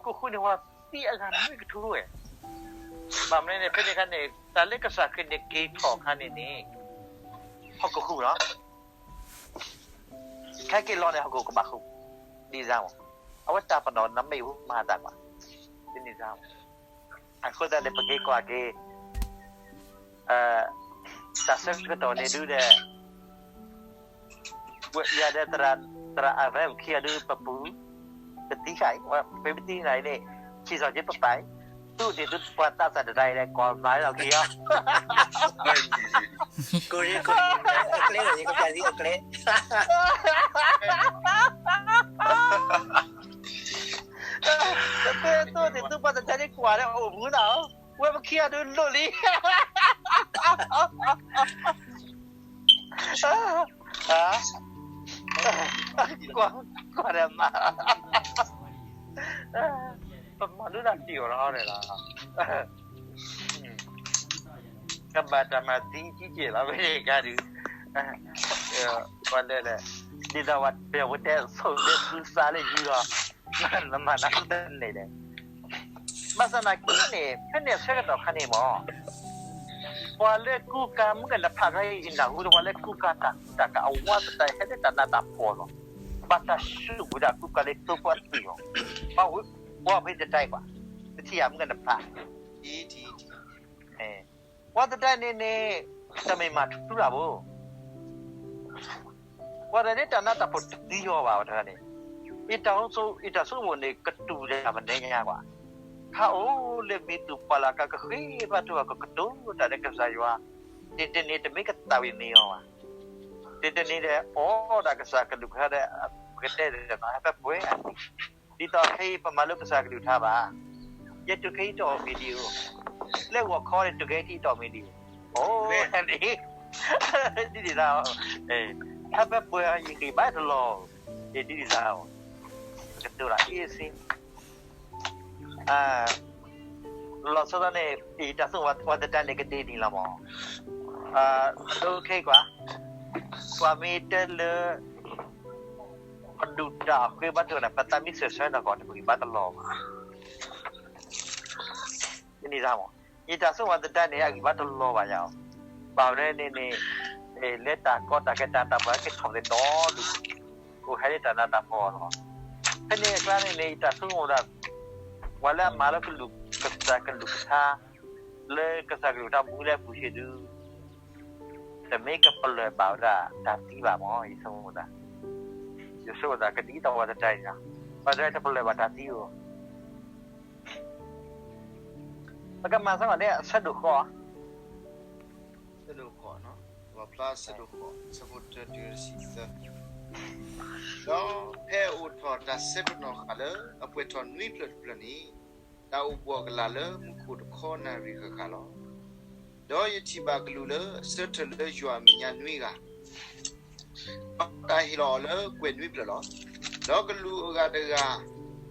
ဟီၣ်ခိၣ်ဃုာ်န့ၣ် ပှၤသံအဂၤနွံကထိဝဲ, ဘၣ်မနုၤန့ၣ် ဖဲန့ၣ်အခါန့ၣ် တၢ်လၢကစၢ်ခရံာ်န့ၣ်က့ၤထီၣ်အခါန့ၣ်န့ၣ် ဟီၣ်ခိၣ်ဃုာ်လီၤ. ခဲက့ၤလီၤန့ၣ် ဟီၣ်ခိၣ်ကဘၣ်ဃုာ်, ဒ်န့ၣ်မး, အဝဲတၢ်ပနီၣ်န့ၣ်မ့ၢ်ဝဲမၤတၢ်ကွၢ်, ဒ်န့ၣ်မး. အဃိသတးန့ၣ် ပက့ၤကွၢ်က့ၤ တၢ်ဆၢကတီၢ်န့ၣ်ဒုးဒီး ယၤဒီးသရၣ်အဝဲပခံဂၤဒုး ပပူၤ ပသံဃာ်အံၤ ပမ့ၢ်သံနၤအံၤန့ၣ် ဆံးစီၤက့ပပာ်အံၤ သုးန့ၣ်သုပှၤသးစၢ်တဒါအံၤလဲၣ် ကွၢ်မၤလီၤက့ၤအီၤ ကိၣ် အကျဲ ယကပျးလံအကျဲ တသ့သိးန့ၣ် သုပှၤတဒါန့ၣ်ကွၢ်ဒီးအိၣ်မူနၤဧၢ, ဝဲပခံဂၤဒုးလိၣ်လံ ကွၢ်ဒီးမၤ, ပမၤဒိၣ်တၢ်စံၣ်အီၤလီၤန့ၣ်လီၤ, ကဘၣ်တၢ်မၤသံကံက့ၢ်လီၤ ဝဲန့ၣ်ကါဒုး, ပှၤလဲၤလဲၤ, ဒ်သိးပှၤတဲဆိးလၢသုသးလၢယံၤလီၤ, နမၤနၤတန့ၢ်လဲၣ်, ဘၣ်ဆၣ်သနာ်က့န့ၣ် ဖဲန့ၣ်အဆၢကတီၢ်ခါန့ၣ်မ့ၢ် ပှၤလၢကူကၤမုၣ်ကနဖးခါအံၤ နၢ်ဟူဒီး ပှၤလၢကူကၤတၢ်ကူတၢ်ကၤအဝဲသတး ဟဲလၢတၢ်နးတၢ်ဖှီၣ်လီၤ, ဘၣ်တၢ်ဆူးဝဲဒၣ်ကူကၤလၢသိပှၤသံၣ်လီၤ, ပှၤဖဲတတၢ်ကွၢ်, ပထံၣ်ယၤမုၣ်ကနဖး ပှၤသတးန့ၣ်န့ၣ် တမ့ၢ်မၤထူလၢ်ဘၣ်, ပှၤတၢ်န့ၣ်တၢ်နးတၢ်ဖှီၣ်တသံအီၤဘၣ် ပှၤတဂၤန့ၣ်, ယတၢ်ဆိကမိၣ်န့ၣ် ကတူၢ်တၢ်မနုၤညါကွၢ်, ခါအိၣ်လၢမ့ၢ်သူၣ်ပှၢ်လၢ်ကကဃ့ဘါထုကဖၣ် ကကတိၤတၢ်ဒီးကစၢ်ယွၤ, တနံၤတနံၤတမ့ၢ်ကသးဝံၣ်မ့ၢ်အီၤဘၣ်, တနံၤတနံၤဒီး အိၣ်ဒီးကစၢ်ကလုၢ်ကထါဒီး ပကတဲဒီး ဟဲဖဲပှဲၤ ဒ်သိးခဲအံၤ ပမၤလိကစၢ်ကလုၢ်ကထါဘၣ်, ယဲတုၤခဲအံၤတအီၣ်မ့ၤဒံးဧိၤ, လၢဂီၤခီန့ၣ် တုၤခဲအံၤတအီၣ်မ့ၤဒံးဧိၤ, အိၣ်န့ၣ်, ဒ်န့ၣ်သး, ဟဲဖဲပှဲၤယဂံၢ်ဘါတလီၢ်, ဒ်န့ၣ်သး, ပကတိၤတၢ်အ့ၣ်စ့ လီၤဆီဒၣ်န့ၣ် ယတၢ်ဆိကမိၣ်ဝဲသတးန့ၣ်ကဒ်န့ၣ်လီၤမး, အဒိခဲအံၤကွၢ်, ပှၤမ့ၢ်တဲလၢ ပဒုၣ်တၢ်အဃ့ဘါထုကဖၣ်န့ၣ် ပသးမ့ၢ်စၢၤဆၢနီၢ်ကီၢ်န့ၣ် ပဂံၢ်ဘါတလီၢ်ဘၣ်, ဒ်န့ၣ်သးမး, ယတၢ်ဆိကမိၣ်ဝဲသတးန့ၣ် အဂံၢ်ဘါတလီၢ်ဘၣ်ယၤ, ဘၣ်မနုၤန့ၣ်န့ၣ်, လၢတၢ်ကီတၢ်ခဲတၢ်နးတၢ်ဖှီၣ်က့ၤထီၣ်က့ၤဒီဒူၣ်, အိၣ်ဟဲလၢတၢ်နးတၢ်ဖှီၣ်လီၤ, ဖဲန့ၣ်အကျါန့ၣ်န့ၣ် ယတၢ်ဆိကမိၣ်ဒၣ်, ပှၤလၢအမၤလၢကလုၢ်ကစၢ်ကလုၢ်ကထါ, လၢကစၢ်ကလုၢ်ကထါမူလၢအပူၤဆံးဒုး တမ့ၢ်ကပလၢၢ်ဘၣ်ဝဲဒၣ်တၢ်သံဘၣ်မး ယဆိကမိၣ်ဒၣ်, ယဆိကမိၣ်ဒၣ်ကဒ်သိးပှၤတတၢ်အံၤ, ပှၤတတၢ်အံၤတပလၢၢ်ဘၣ်တၢ်သံဧိၤ, ပကမၤစ့ၢ်ကီးန့ၣ် အဆၢဒိၣ်ဃိး, ဆၢဒိၣ်ဃိး, လီၣ်ဖျါဆၢဒိၣ်ဃိး ဆၢဖိတၢတုၤတဆံသၢ, ဒီးဖဲအအိၣ်ထီၣ်တၢ်ဆဲပနီၣ်ဃာ်လၢအပှဲၤထီၣ်နွံဖျၢၣ်တဖျၢၣ်န့ၣ်, တၢ်အိၣ်ဘှီၣ်ကလာ်လၢမူခိၣ်တခီနၣ်ရံၣ်ဃၣ်ဃၣ်လီၤ. ဒီးယထံၣ်ဘၣ်ကလူးလၢအဆၢထၢၣ်လၢယွၤအမဲာ်ညါနွံဂၤ, ဒီးတၢ်ဟ့ၣ်လီၤအီၤလၢကွဲၤနွံဖျၢၣ်လီၤ. ဒီးကလူးအဂၤတဂၤ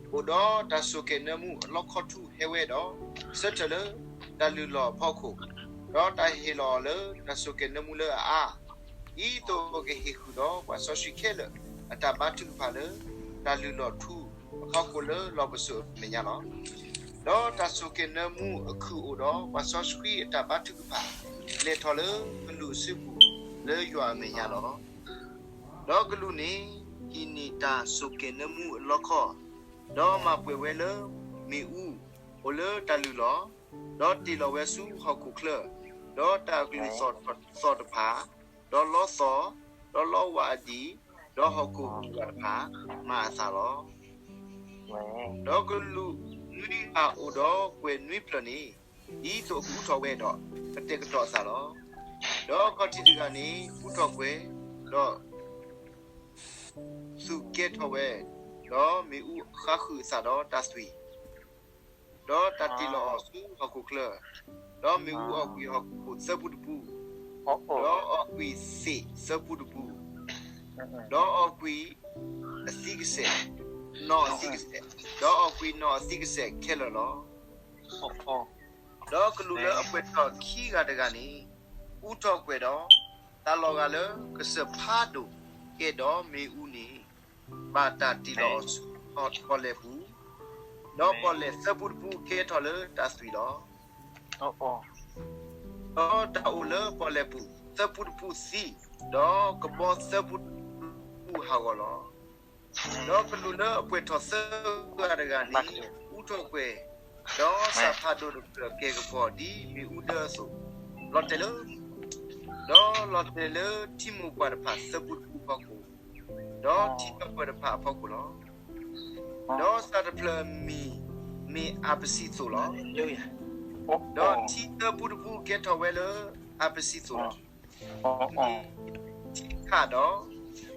အိၣ်ဒီးတၢ်စိာ်ကဲၤနၢမူအလီခီထူဟဲဝဲဒီး ဆၢထၢၣ်လၢတၢ်လုၢ်လီၢ်အဖီခိၣ်, ဒီးတၢ်ဟ့ၣ်လီၤအီၤလၢတၢ်စိာ်ကဲၤနၢမူလၢအအါ, ဒ်သိးကဟ့ၣ်ဃုာ်ဒီးပှၤစီဆှံခဲလၢာ်အတၢ်ဘါထုကဖၣ်လၢ တၢ်လုၢ်လီၢ်ထူအဖီခိၣ်လၢလီၢ်ပစိာ်အမဲာ်ညါလီၤ. ဒီးတၢ်စိာ်ကဲၤနၢမူအခူၣ်အိၣ်ဒီးပှၤစီဆှံအတၢ်ဘါထုကဖၣ် လဲၤထီၣ်လၢကလူးအစုပူၤလၢယွၤအမဲာ်ညါလီၤ. ဒီးကလူးန့ၣ် ဟံးန့ၢ်တၢ်စိာ်ကဲၤနၢမူအလီခီၣ်, ဒီးမၤပှဲၤဝဲလၢမ့ၣ်အူအိၣ်လၢတၢ်လုၢ်လီၢ်, ဒီးတ့ၢ်လီၤဝဲဆူဟီၣ်ခိၣ်ချၢ, ဒီးတၢ်အကလုၢ်သီၣ်တဖၣ်, ဒီးလီသီၣ်, ဒီးလီဝၣ်အဒံၣ်, ဒီးဟီၣ်ခိၣ်ဟူးဂၤတဖၣ်မၤအသးလီၤ. ဒီးကလူးနွံဂၤအိၣ်ဒီးကွဲၤနွံဖျၢၣ်န့ၣ်, ဒ်သိးကအူထီၣ်ဝဲဒီးကတဲာ်ကတီၤအသးလီၤ. ဒီးခီၣ်ထံးတဂၤန့ၣ် အူထီၣ်ကွဲၤ, ဒီး သူၣ်ကဲထီၣ်ဝဲ, ဒီးမ့ၣ်အူဃါဃုာ်အသးဒီးတၢ်သွံၣ်, ဒီးတၢ်တ့ၢ်လီၤအီၤဆူဟီၣ်ခိၣ်ချၢ, ဒီးမ့ၣ်အူအီၣ်ကွံာ်ဟီၣ်ခိၣ်သၢပူတပူ, ဒီးအီၣ်ကွံာ်သ့ၣ်သၢပူတပူ, ဒီးအီၣ်ကွံာ်အသံကစဲး, နီၣ်အသံကစဲး, ဒီးအီၣ်ကွံာ်နီၣ်အသံကစဲးခဲလၢာ်လီၤ. ဒီးကလူးလၢအပှဲၤထီၣ်ခံဂၤတဂၤန့ၣ် အူထီၣ်ကွဲၤဒီး, တၢ်လီၢ်ဂၤလၢကစၢၢ်ဖးဒိၣ်ကဲဒီးမ့ၣ်အူန့ၣ် ဘၣ်တၢ်တ့ၢ်လီၤအီၤဆူထီၣ်လဲၢ်ပူၤ, ဒီးပီၣ်လဲၣ်သၢပူတပူကဲထီၣ်လၢတၢ်သွံၣ်လီၤ. ဒီးတၢ်အိၣ်လၢပီၣ်လဲၣ်ပူၤသၢပူတပူသံ, ဒီးကဘီသၢပူတပူဟးဂီၤလီၤ. ဒီးကလူးလၢအပှဲၤထီၣ်သၢဂၤတဂၤန့ၣ် အူထီၣ်ကွဲၤ, ဒီးစးဖးဒိၣ်တဖျၢၣ်ကဲၤကပီၤဒ်မ့ၣ်အူဒၢအသိး, လီၤတဲာ်လၢ, ဒီးလီၤတဲာ်လၢထံမိၢ်ပှၢ်တဖၣ်သၢပူတပူအဖီခိၣ်, ဒီးထံပှၢ်ပၢၢ်တဖၣ်အဖီခိၣ်လီၤ. ဒီးစးတဖျၢၣ်အမံၤမ့ၢ်အၤပစံသိးလီၤ. ဒီးထံသၢပူတပူကဲထီၣ်ဝဲလၢအၤပစံသိးလီၤ. မ့ၢ်ထံခးဒီး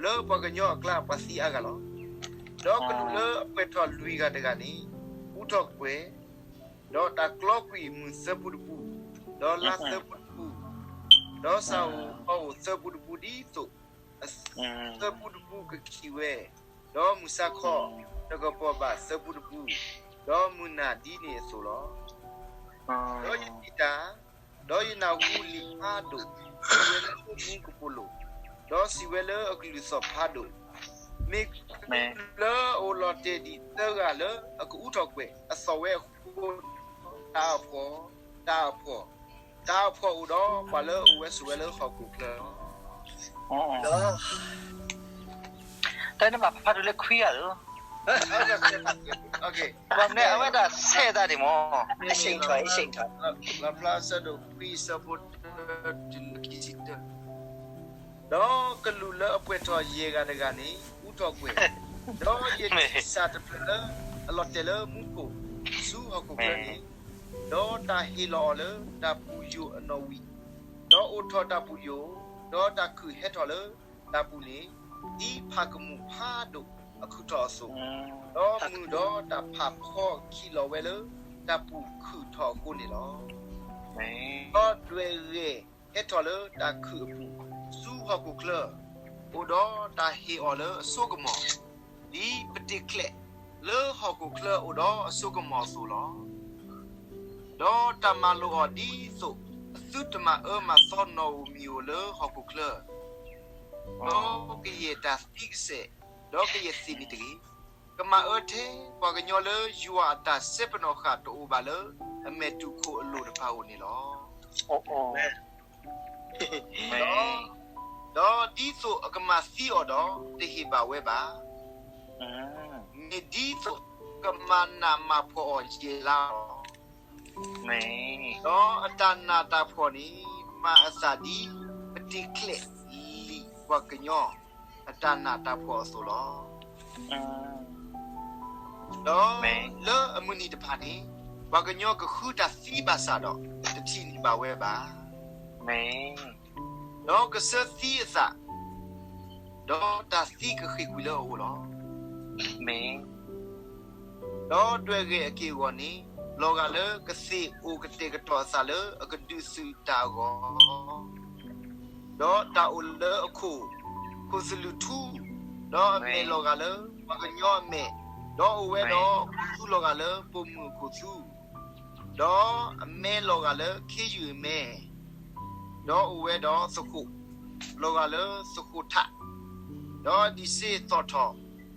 လၢပှၤကညီအကျါပှၤသံအါဂၤလီၤ. ဒီးကလူးလၢအပှဲၤထီၣ်လွံၢ်ဂၤတဂၤန့ၣ် အူထီၣ်ကွဲၤ, ဒီးတၢ်ကျီကွံာ်မုၢ်သၢပူတပူ, ဒီးလါသၢပူတပူ, ဒီးစးအိၣ်အီအိၣ်သၢပူတပူဒ်သိး သၢပူတပူကခံးဝဲ, ဒီးမုၢ်ဆါခီတကပီၤဘၣ်သၢပူတပူ, ဒီးမုၢ်နၤဒ်န့ၣ်အသိးလီၤ. ဒီးယထံၣ်တၢ်, ဒီးယနၢ်ဟူလံာ်ဖးဒိၣ်စံးဝဲလၢမူကပိာ်လိၤ, ဒီးစံးဝဲလၢအကလုၢ်သီၣ်ဖးဒိၣ်, မ့ၢ်ခူလၢအအိၣ်လီၤတဲာ်ဒံးသၢဂၤလၢအကအူထီၣ်ကွဲၤအသီၣ်ဝဲအဃိ, တၢ်အဖှီၣ်, တၢ်အဖှီၣ်, တၢ်အဖှီၣ်အိၣ်ဒီးပှၤလၢအအိၣ်ဝဲဆိးဝဲလၢဟီၣ်ခိၣ်ချၢလီၤ. ဒီး တၢ်နဘၣ်ဖးဒိၣ်လၢခွံဂၤလီၤ. ဘၣ်မနုၤအဝဲဒၣ်ဆဲးသးန့ၣ်မၢ်, လီၤဖျါဆၢဒိၣ်ခွံဆၢဖိတၢတုၤလၢခံဆံတၢ, ဒီးကလူးလၢအပှဲၤထီၣ်ယဲၢ်ဂၤတဂၤန့ၣ် အူထီၣ်ကွဲၤ, ဒီးယထံၣ်စးတဖျၢၣ်လၢအလီၤတဲာ်လၢမူခိၣ်ဆူဟီၣ်ခိၣ်ချၢန့ၣ်, ဒီးတၢ်ဟ့ၣ်လီၤအီၤလၢတၢ်ပူၤယိာ်အနီၣ်ဝံၤ, ဒီးအိၣ်ထီၣ်တၢ်ပူၤယိာ်, ဒီးတၢ်ခုၣ်ဟဲထီၣ်လၢတၢ်ပူၤန့ၣ်, ဒ်ဖးကမူၣ်ဖးဒိၣ်အခုၣ်ထီၣ်အသိး, ဒီးမုၢ်ဒီးတၢ်ဖးဖီခံးလီၤဝဲလၢတၢ်ပူၤခုၣ်ထီၣ်အဃိန့ၣ်လီၤ. ဒီးဒွဲၣ်ဂဲၢ်ဟဲထီၣ်လၢတၢ်ခုၣ်အပူၤဆူဟီၣ်ခိၣ်ချၢ, အိၣ်ဒီးတၢ်ဟ့ၣ်အီၤလၢအစိကမီၤ, ဒ်ပတ့ၢ်ချဲးလၢဟီၣ်ခိၣ်ချၢအိၣ်ဒီးအစိကမီၤအသိးလီၤ. ဒီးတၢ်မၤလိာ်အီၤဒ်သိးအသုတမၤအၢမၤသီနီၣ်ဧိၤမံၤဧိၤလၢဟီၣ်ခိၣ်ချၢ, ဒီးကယဲၢ်တၢ်သံကစဲး, ဒီးကယဲၢ်သ့ၣ်န့ၣ်တဂ့ၤ, ကမၤအၢထဲပှၤကညီလၢယွၤအတၢ်စဲပနီၣ်ဃာ်တအိၣ်ဘၣ်လၢအမဲာ်တူၢ်ခိၣ်အလိၤတဖၣ်ဧိၤန့ၣ်လီၤ. ဒီးဒ်သိးအကမၤသံအီၤဒီးတဟ့ၣ်ဘၣ်ဝဲဘၣ်, မ့ၢ်ဒ်သိးကမၤနးမၤဖှီၣ်အီၤယဲၢ်လါလီၤ. ဒီးအတၢ်နးတၢ်ဖှီၣ်န့ၣ် မၤအသးဒ်ပတ့ၢ်ချဲးလံာ်ပှၤကညီအတၢ်နးတၢ်ဖှီၣ်အသိးလီၤ. ဒီးလၢအမုၢ်နံၤတဖၣ်န့ၣ် ပှၤကညီကဃုတၢ်သံဘၣ်ဆၣ်ဒီး တထံၣ်န့ၢ်ဘၣ်ဝဲဘၣ်. ဒီးကစၢသံအသး, ဒီးတၢ်သံကဃ့ၢ်ကွံာ်လၢအအိၣ်လီၤ. ဒီးဒွဲၣ်ဂဲၢ်အက့ၢ်အဂီၤန့ၣ် လီၤဂာ်လၢကသ့ၣ်အိၣ်ကတဲာ်ကတီၤအသးလၢအကဒုးသုးတၢ်အဂီၢ်, ဒီးတၢ်အိၣ်လၢအခိၣ်, ခိၣ်သလုးထူ, ဒီးအမဲာ်လီၤဂာ်လၢပှၤကညီအမဲာ်, ဒီးအိၣ်ဝဲဒီးခိၣ်သူလီၤဂာ်လၢပိာ်မုၣ်အခိၣ်သူ, ဒီးအမဲလီၤဂာ်လၢခ့ယုၢ်အမဲ, ဒီးအိၣ်ဝဲဒီးသဃိၣ်, လီၤဂာ်လၢသဃိၣ်ထး, ဒီးဒံးစ့သီၣ်ထီၣ်,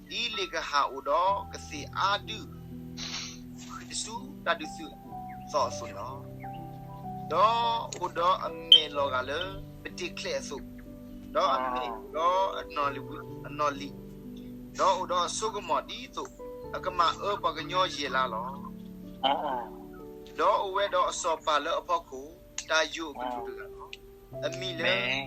ဒ်လ့ၣ်ကဟၣ်အိၣ်ဒီးကသ့ၣ်အါဒု, ဃ့ၢ်ဆူတၢ်ဒုးသုးအပူၤသီၣ်အသိးန့ၣ်လီၤ. ဒီးအိၣ်ဒီးအမဲာ်လီၤဂာ်လၢပတ့ၢ်ချဲးအသိး, ဒီးအမဲာ်အိၣ်ဒီးအနီၣ်လံၣ်, ဒီးအိၣ်ဒီးအစိကမီၤဒ်သိးအကမၤအၢပှၤကညီယဲၢ်လါလီၤ. ဒီးအိၣ်ဝဲဒီးအစီၤပၤလၢအဖီခိၣ်, တၢ်ယိာ်အကလူးတဂၤလီၤ. အမံၤလၢ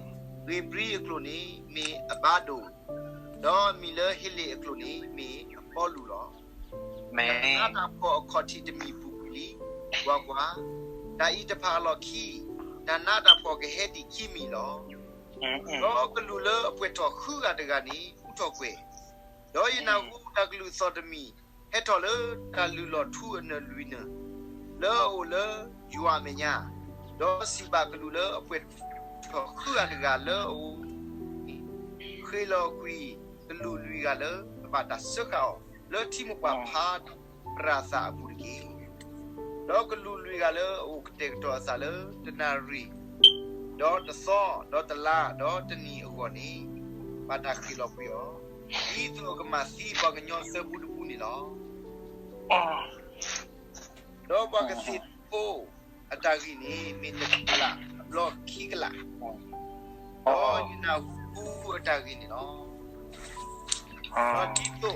ဧ့ၤဘြံၤအကျိာ်န့ၣ် မ့ၢ်အဘၤဒိၣ်, ဒီးအမံၤလၢဟ့လ့ၣ်အကျိာ်န့ၣ် မ့ၢ်အပီလူးလီၤ. တၢ်နးတၢ်ဖှီၣ်အခီၣ်ထံးတမံၤပူၤကွံာ်လံ, ကွၢ်ကွၢ်, တၢ်အံၤတဖၣ်အလီၢ်ခံ, တၢ်နးတၢ်ဖှီၣ်ကဟဲဒံးခံမံၤလီၤ. ဒီးကလူးလၢအပှဲၤထီၣ်ဃုဂၤတဂၤန့ၣ် အူထီၣ်ကွဲၤ, ဒီးယနၢ်ဟူတၢ်ကလုၢ်သီၣ်တမံၤ ဟဲထီၣ်လၢတၢ်လုၢ်လီၢ်ထူအနၢၣ်လွံၢ်နၢၣ်, လၢအအိၣ်လၢယွၤအမဲာ်ညါ, ဒီးစံးဘၣ်ကလူးလၢအပှဲၤထီၣ်ဃုဂၤတဂၤလၢအအိၣ်န့ၣ်, ဃ့ၢ်လီၤကွံာ်ကလူးလွံၢ်ဂၤလၢအဘၣ်တၢ်စၢဃာ်အီၤ လၢထံမိၢ်ပှၢ်ဖးဒိၣ်ပြးသးအပူၤတက့ၢ်. ဒီးကလူးလွံၢ်ဂၤလၢအအိၣ်ကတဲာ်ကတီၤအသးလၢတနၣ်ရံၣ်, ဒီးတသီ, ဒီးတလါ, ဒီးတနံၣ်အဂီၢ်န့ၣ်, ဘၣ်တၢ်ဃ့ၢ်လီၤကွံာ်အီၤ, ဒ်သိးအကမၤသံပှၤကညီသၢပူတပူန့ၣ်လီၤ. ဒီးပှၤကသ့ၣ်ဖိအတၢ်ဂ့ၢ်န့ၣ် မ့ၢ်တကလးအဘျီခံကလး, ဒီးယနၢ်ဟူအတၢ်ဂ့ၢ်န့ၣ်လီၤ. ဒီးဒ်သိး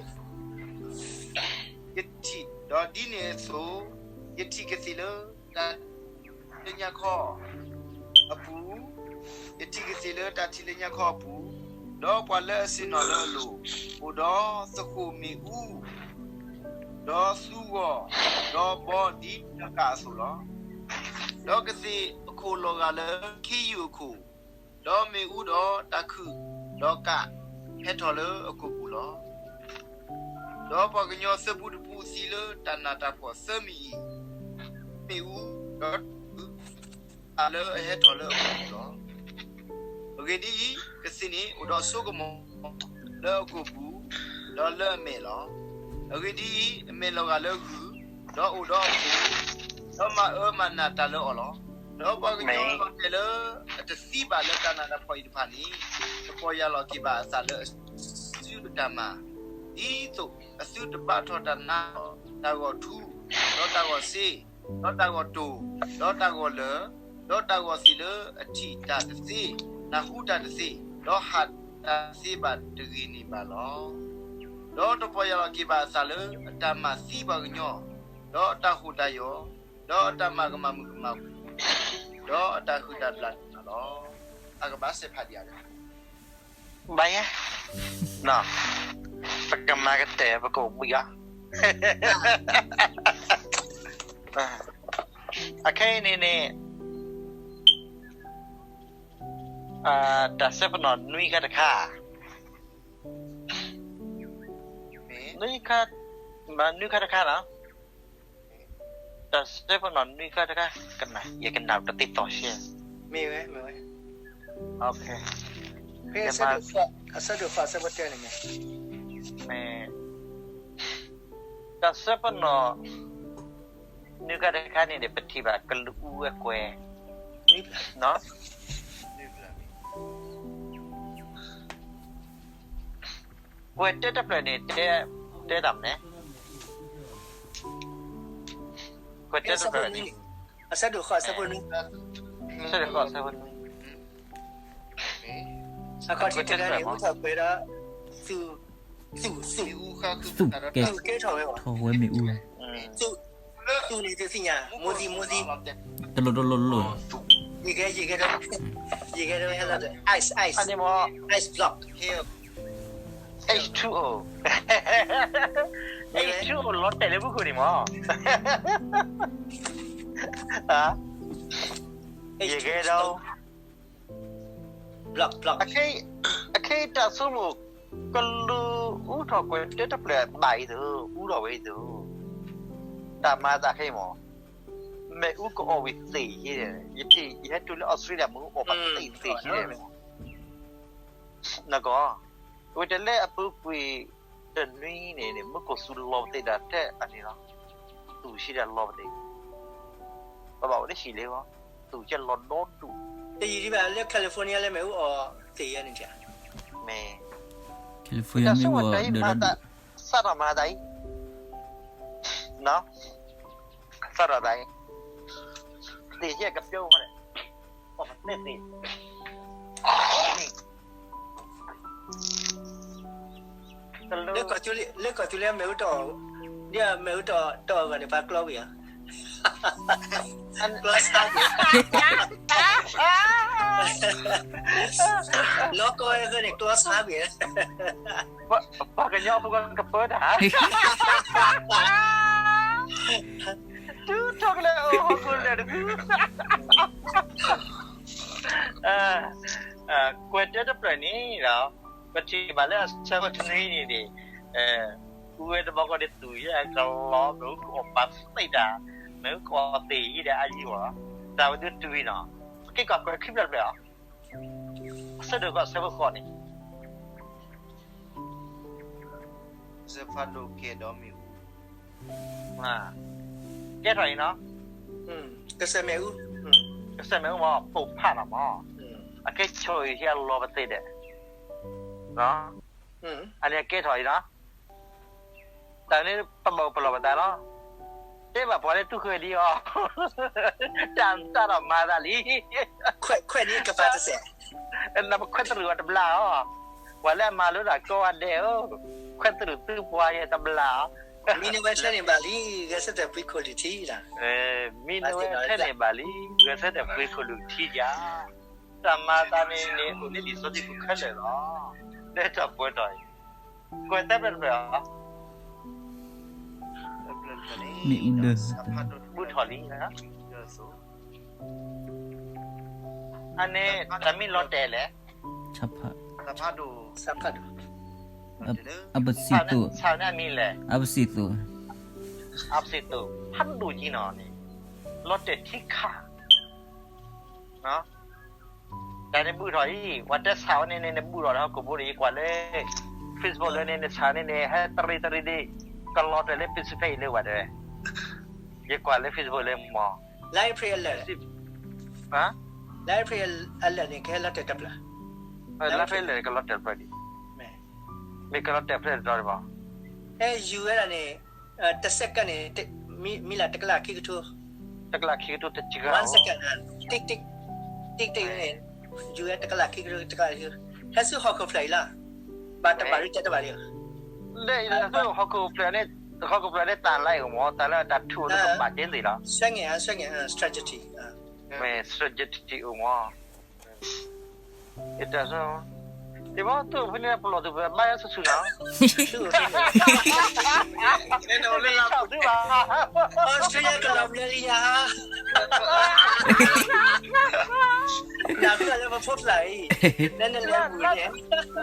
ယထံၣ်, ဒီးဒ်န့ၣ်အသိး, ယထံၣ်ကသ့ၣ်လၢတၢ် လၢညါခီအပူၤ, ယထံၣ်ကသ့ၣ်လၢတၢ်ထံၣ်လၢညါခီအပူၤ, ဒီးပှၤလၢအဆ့ၣ်နီၤလၢအလိၤ, အိၣ်ဒီးသဃိၣ်မ့ၣ်အူ, ဒီးသူဂီၢ်, ဒီးဘီဒ်တကးအသိးလီၤ. ဒီးကသ့ၣ်အခိၣ်လီၤဂာ်လၢခ့ယုၢ်အခိၣ်, ဒီးမ့ၣ်အူဒီးတၢ်ခုၣ်ဒီးကးဟဲထီၣ်လၢအကိာ်ပူၤလီၤ. ဒီးပှၤကညီသၢဖုတဖုသံလၢတၢ်နးတၢ်ဖှီၣ်သၢမံၤအံၤ, မ့ၣ်အူ, ဒီးတၢ်ခုၣ်, အလၢအဟဲထီၣ်လၢအကိာ်ပူၤလီၤ. အဂ့ၢ်ဒ်အံၤ, ကသ့ၣ်န့ၣ်အိၣ်ဒီးစိကမီၤလၢအကိာ်ပူၤ, ဒီးလၢအမဲာ်လီၤ. အဂ့ၢ်ဒ်အံၤ, အမဲာ်လီၤဂာ်လၢဂုၢ်, ဒီးအိၣ်ဒီးအဖိ, ဒီးမၤအၢမၤနးတၢ်လၢအီၤလီၤ. ဒီးပှၤကညီလီၤတဲာ်လၢအတသံဘၣ်လၢတၢ်နးတၢ်ဖှီၣ်အံၤတဖၣ်န့ၣ်, ကပီၢ်ယၢ်လီၤက့ၤဘၣ်အသးလၢအစုအတၢ်မၤ, ဒ်သိးအသုတဘၣ်ထီၣ်တၢ်နါ, တၢ်ဂီၤထူ, ဒီးတၢ်ဂီၤစ့, ဒီးတၢ်ဂီၤတိၢ်, ဒီးတၢ်ဂီၤလၢာ်, ဒီးတၢ်ဂီၤသ့ၣ်လၢအထံၣ်တၢ်တသ့, နၢ်ဟူတၢ်တသ့, ဒီးဟးတၢ်တသ့ဘၣ်တဂ့ၤန့ၣ်ဘၣ်လီၤ. ဒီးတပီၢ်ယၢ်လီၤက့ၤဘၣ်အသးလၢအတၢ်မၤသံပှၤကညီ, ဒီးအတၢ်ဟူးတၢ်ယီၤ, ဒီးအတၢ်မၤကမၣ်မုၣ်ကမၣ်, ဒီးအတၢ်ဟုၣ်တၢ်ဘျၣ်န့ၣ်လီၤ. အကဘၣ်စဲးဖးဒံးဧါ, ဘၣ်ယဲ, ပကမၤကတၢၢ်ပကအိၣ်ဘှံးအီၤ, အခဲအံၤန့ၣ်န့ၣ် တၢ်စဲပနီၣ်နွံခါတခါ, နွံခါ, နွံခါတခါလီၤ, တၢ်စဲပနီၣ်နွံခါတခါ, ယကနၣ်တသ့တီၢ်ရှဲ, မ့ၢ်ဝဲ, မ့ၢ်ဝဲ, အဆၢဒိၣ်ဃိးဆၢဖိတၢန့ၣ်မ့ၢ်, တၢ်စဲပနီၣ် နွံခါတခါန့ၣ်ဒီး ပထံၣ်ဘၣ်ကလူးအူဝဲကွဲး, ကွဲးတၢတဖျၢၣ်န့ၣ် တဲ, တဲတၢ်မနုၤလဲၣ်, ကွဲးတၢတဖျၢၣ်န့ၣ်, အဆၢဒိၣ်ဃိးဆၢဖိနွံ, အဆၢဒိၣ်ဃိးဆၢဖိနွံ, အခီၣ်ထံးတဂၤန့ၣ် အိၣ်ထီၣ်ကွဲးဒီး သူၣ်, သူၣ်, သူၣ်ကဲထီၣ်ဝဲ, ထီၣ်ဝဲမ့ၣ်အူ, သူၣ်န့ၣ်တသ့ၣ်ညါ, မိၢ်သံ, မိၢ်သံ, တလိၣ်တလိၣ်လိၣ်, ယကဲ, ယကဲ, ယကဲဒီး ice, ice, ice block, H two O, H two O လီၤတဲာ်လၢမူခိၣ်န့ၣ်မး, ယကဲဒီး block, block, အခဲအံၤတၢ်ဆိကမိၣ်, ကလူးအူထီၣ်ကွဲးတၢတဖျၢၣ်ဘၣ်အံၤသိး အူထီၣ်ဝဲအံၤသိး, တၢ်မၤသးခဲအံၤမး, မ့ၣ်အူကအီၣ်ဝံၤသ့ၣ်ယဲ, ယထံၣ်, ယဟဲတုၤလၢ Australia မ့ၣ်အူအီၣ်ပသ့ၣ်သ့ၣ်ယဲ, နကီ, အဝဲတဲလၢအပူၤကွံာ်တနွံန့ၣ် မူခိၣ်စူၤလီၤပသ့ၣ်ဒီးထဲအန့ၣ်လီၤ, သူၣ်ဆံဒီးလီၤပသ့ၣ်, ပဘၣ်အိၣ်လၢဟံၣ်လံ, သူၣ်ကဲလီၤဒီဒူၣ်, တယံာ်ဒံးဘၣ်လၢ California လၢမ့ၣ်အူအီၣ်သ့ၣ်ယဲန့ၣ်, မ့ၢ်, California မ့ၣ်အူအီၣ်ဒီဒူၣ်, စးထီၣ်မၤသးအံၤ, စးထီၣ်သးအံၤ, သ့ၣ်ယဲၢ်ကပျိဃီန့ၣ်, သ့ၣ်သ့ၣ် လၢကီၢ်သူလ့ၤမ့ၣ်အူတီၢ်, ဒ်မ့ၣ်အူတီၢ်အဂီၢ်န့ၣ် ပှၤကျီကွံာ်ဧါ, ကျီဆါကွံာ်, လီၤကီဝဲအဂီၢ်န့ၣ် ကျီဆါကွံာ်, ပှၤကညီဖိကပၢတၢ်, တုၤထီၣ်ကလဲၤအဟီၣ်ခိၣ်လၢာ်တဖု ကွဲးတၢတဖျၢၣ်န့ၣ်ဒီး, ပထံၣ်ဘၣ်လၢအဆၢဖိတနွံန့ၣ်န့ၣ်, အူဝဲတဘျီဃီဒီးသူၣ်ယဲၢ်ကလီ မ့ၣ်အူကအီၣ်ပာ်သ့ၣ်တၢ်, မ့ၣ်အူကအီၣ်သ့ၣ်ယဲၢ်ဒီးအယံၤအီၤ, တၢ်ဝဲဒုးတုၤအံၤနီၤ, ပက့ၤကွၢ်ကွဲးခံဖျၢၣ်တဖျၢၣ်အီၤ, အဆၢဒိၣ်ဃိးအဆၢဖိဃိးန့ၣ် စဖးဒိၣ်ကဲဒီးမ့ၣ်အူ, ကဲထီၣ်အံၤနီၤ, ကစၢၢ်မ့ၣ်အူ, ကစၢၢ်မ့ၣ်အူမ့ၢ်ပိၢ်ဖးနီၤမး, အကဲဆိၣ်အံၤဟဲလီၤပသ့ၣ်ဒီး, အန့ၣ်ကဲထီၣ်အံၤနီၤ, တၢ်န့ၣ်ပဘၣ်အိၣ်ပလီၢ်ပသးလီၤ. တဲဘၣ်ပှၤလၢတူၢ်ဃၢဒံးအီၤ, တၢ်တၢ်ဒီးမၤသးလံ, ခွဲးန့ၣ်ကပၤတစဲး, နပခွဲးတရူးအီၤတဘျီအီၤ, ပှၤလၢအမၤလိတၢ်ကိးဂၤဒဲးဧၢ, ခွဲးတရူးသုပှၤယဲတဘျီအီၤ, မံန့ၢ်ဝဲထဲန့ၣ်ဘၣ်လံ, ဂဲၤဆၢထၢၣ်ပှ့ၤခိၣ်လုၢ်ထံတၢ်, မံန့ၢ်ဝဲထဲန့ၣ်ဘၣ်လံ, ဂဲၤဆၢထၢၣ်ပှ့ၤခိၣ်လုၢ်ထံယၤ, တၢ်မၤသးန့ၣ်န့ၣ် အိၣ်လၢလံာ်စီဆှံပူၤခဲလၢာ်လီၤ, လၢတၢ်ပှဲၤထီၣ်အံၤ, ကွဲးသၢဖျၢၣ်တဖျၢၣ်အီၤ မ့ၣ်အူဒၢ, ဘူၣ်ထီၣ်လံ, အန့ၣ် တၢ်မ့ၢ်လီၤတဲာ်လဲၣ်, ဆၣ်ဖး, ဆၣ်ဖးဒိၣ်, အပစံးသိး, ဆၣ်န့ၣ်အမံၤလဲၣ်, အပစံးသိး, အပစံးသိး ဖးဒိၣ်ကံနီၤန့ၣ်, လီၤတဲာ်ထံခါ တၢ်န့ၣ်ဘူၣ်ထီၣ်အံၤ, ပှၤတဲဆၣ်ဝဲန့ၣ်န့ၣ် နဘူၣ်ထီၣ်လၢဟီၣ်ခိၣ်ဖိဒီး ယကွၢ်လၢ Facebook လၢန့ၣ် နဆၣ်န့ၣ်န့ၣ် ဟဲတရံးတရံးဒံး, ကလီၤတဲာ်လၢ Pacific လၢဝဲတဲဝဲ, ယကွၢ်လၢ Facebook လၢမီၤ, လါအ့ဖြ့ၣ်အလၢာ်, လါအ့ဖြ့ၣ်အလၢာ်န့ၣ် ကဟဲလီၤတဲာ်တဖျၢၣ်, လါအ့ဖြ့ၣ်အလၢာ်န့ၣ် ကလီၤတဲာ်တဖျၢၣ်ဒံး, မ့ၢ်ကလီၤတဲာ်ဖျၢၣ်တတီၤဒံးဘၣ်, ဟဲယူၤဝဲဒၣ်န့ၣ်, တစဲးကၢၢ်န့ၣ်, မံၤလၢ်တကလးခံကထိ တကလးခံကထိတကလး, တံၢ်တံၢ်, တံၢ်တံၢ်န့ၣ်, ယူၤဝဲတကလးခံကထိတကလးခံကထိ, ဟဲဆူဟီၣ်ခိၣ်ဖျၢၣ်အံၤလီၤ, ဘၣ်တဘၣ်ဒ်တဲတဘၣ်လံ, ဟီၣ်ခိၣ်ဖျၢၣ်န့ၣ်, ဟီၣ်ခိၣ်ဖျၢၣ်န့ၣ်တၢ်လၢအံၤအိၣ်မး, တၢ်လၢတၢ်ထူၣ်လၢကဘၣ်က့ၤသ့ၣ်လီၤ, ဆွဲငင်ၣ်, ဆွဲငင်ၣ်, strategy, မ့ၢ် strategy အိၣ်မး ယဘီသူၣ်ဖဲန့ၣ်ပလီၢ်သူၣ်ဖဲဘါယါဆူၣ်ဆူၣ်နီၤ, လၢလီၤပူၤဘၣ်, Australia ကလီၤဘျၢလံယၤ, နၢ်ဟူလၢပဖိဖျၢၣ်အံၤ, နနလဲၤပူၤန့ၣ်,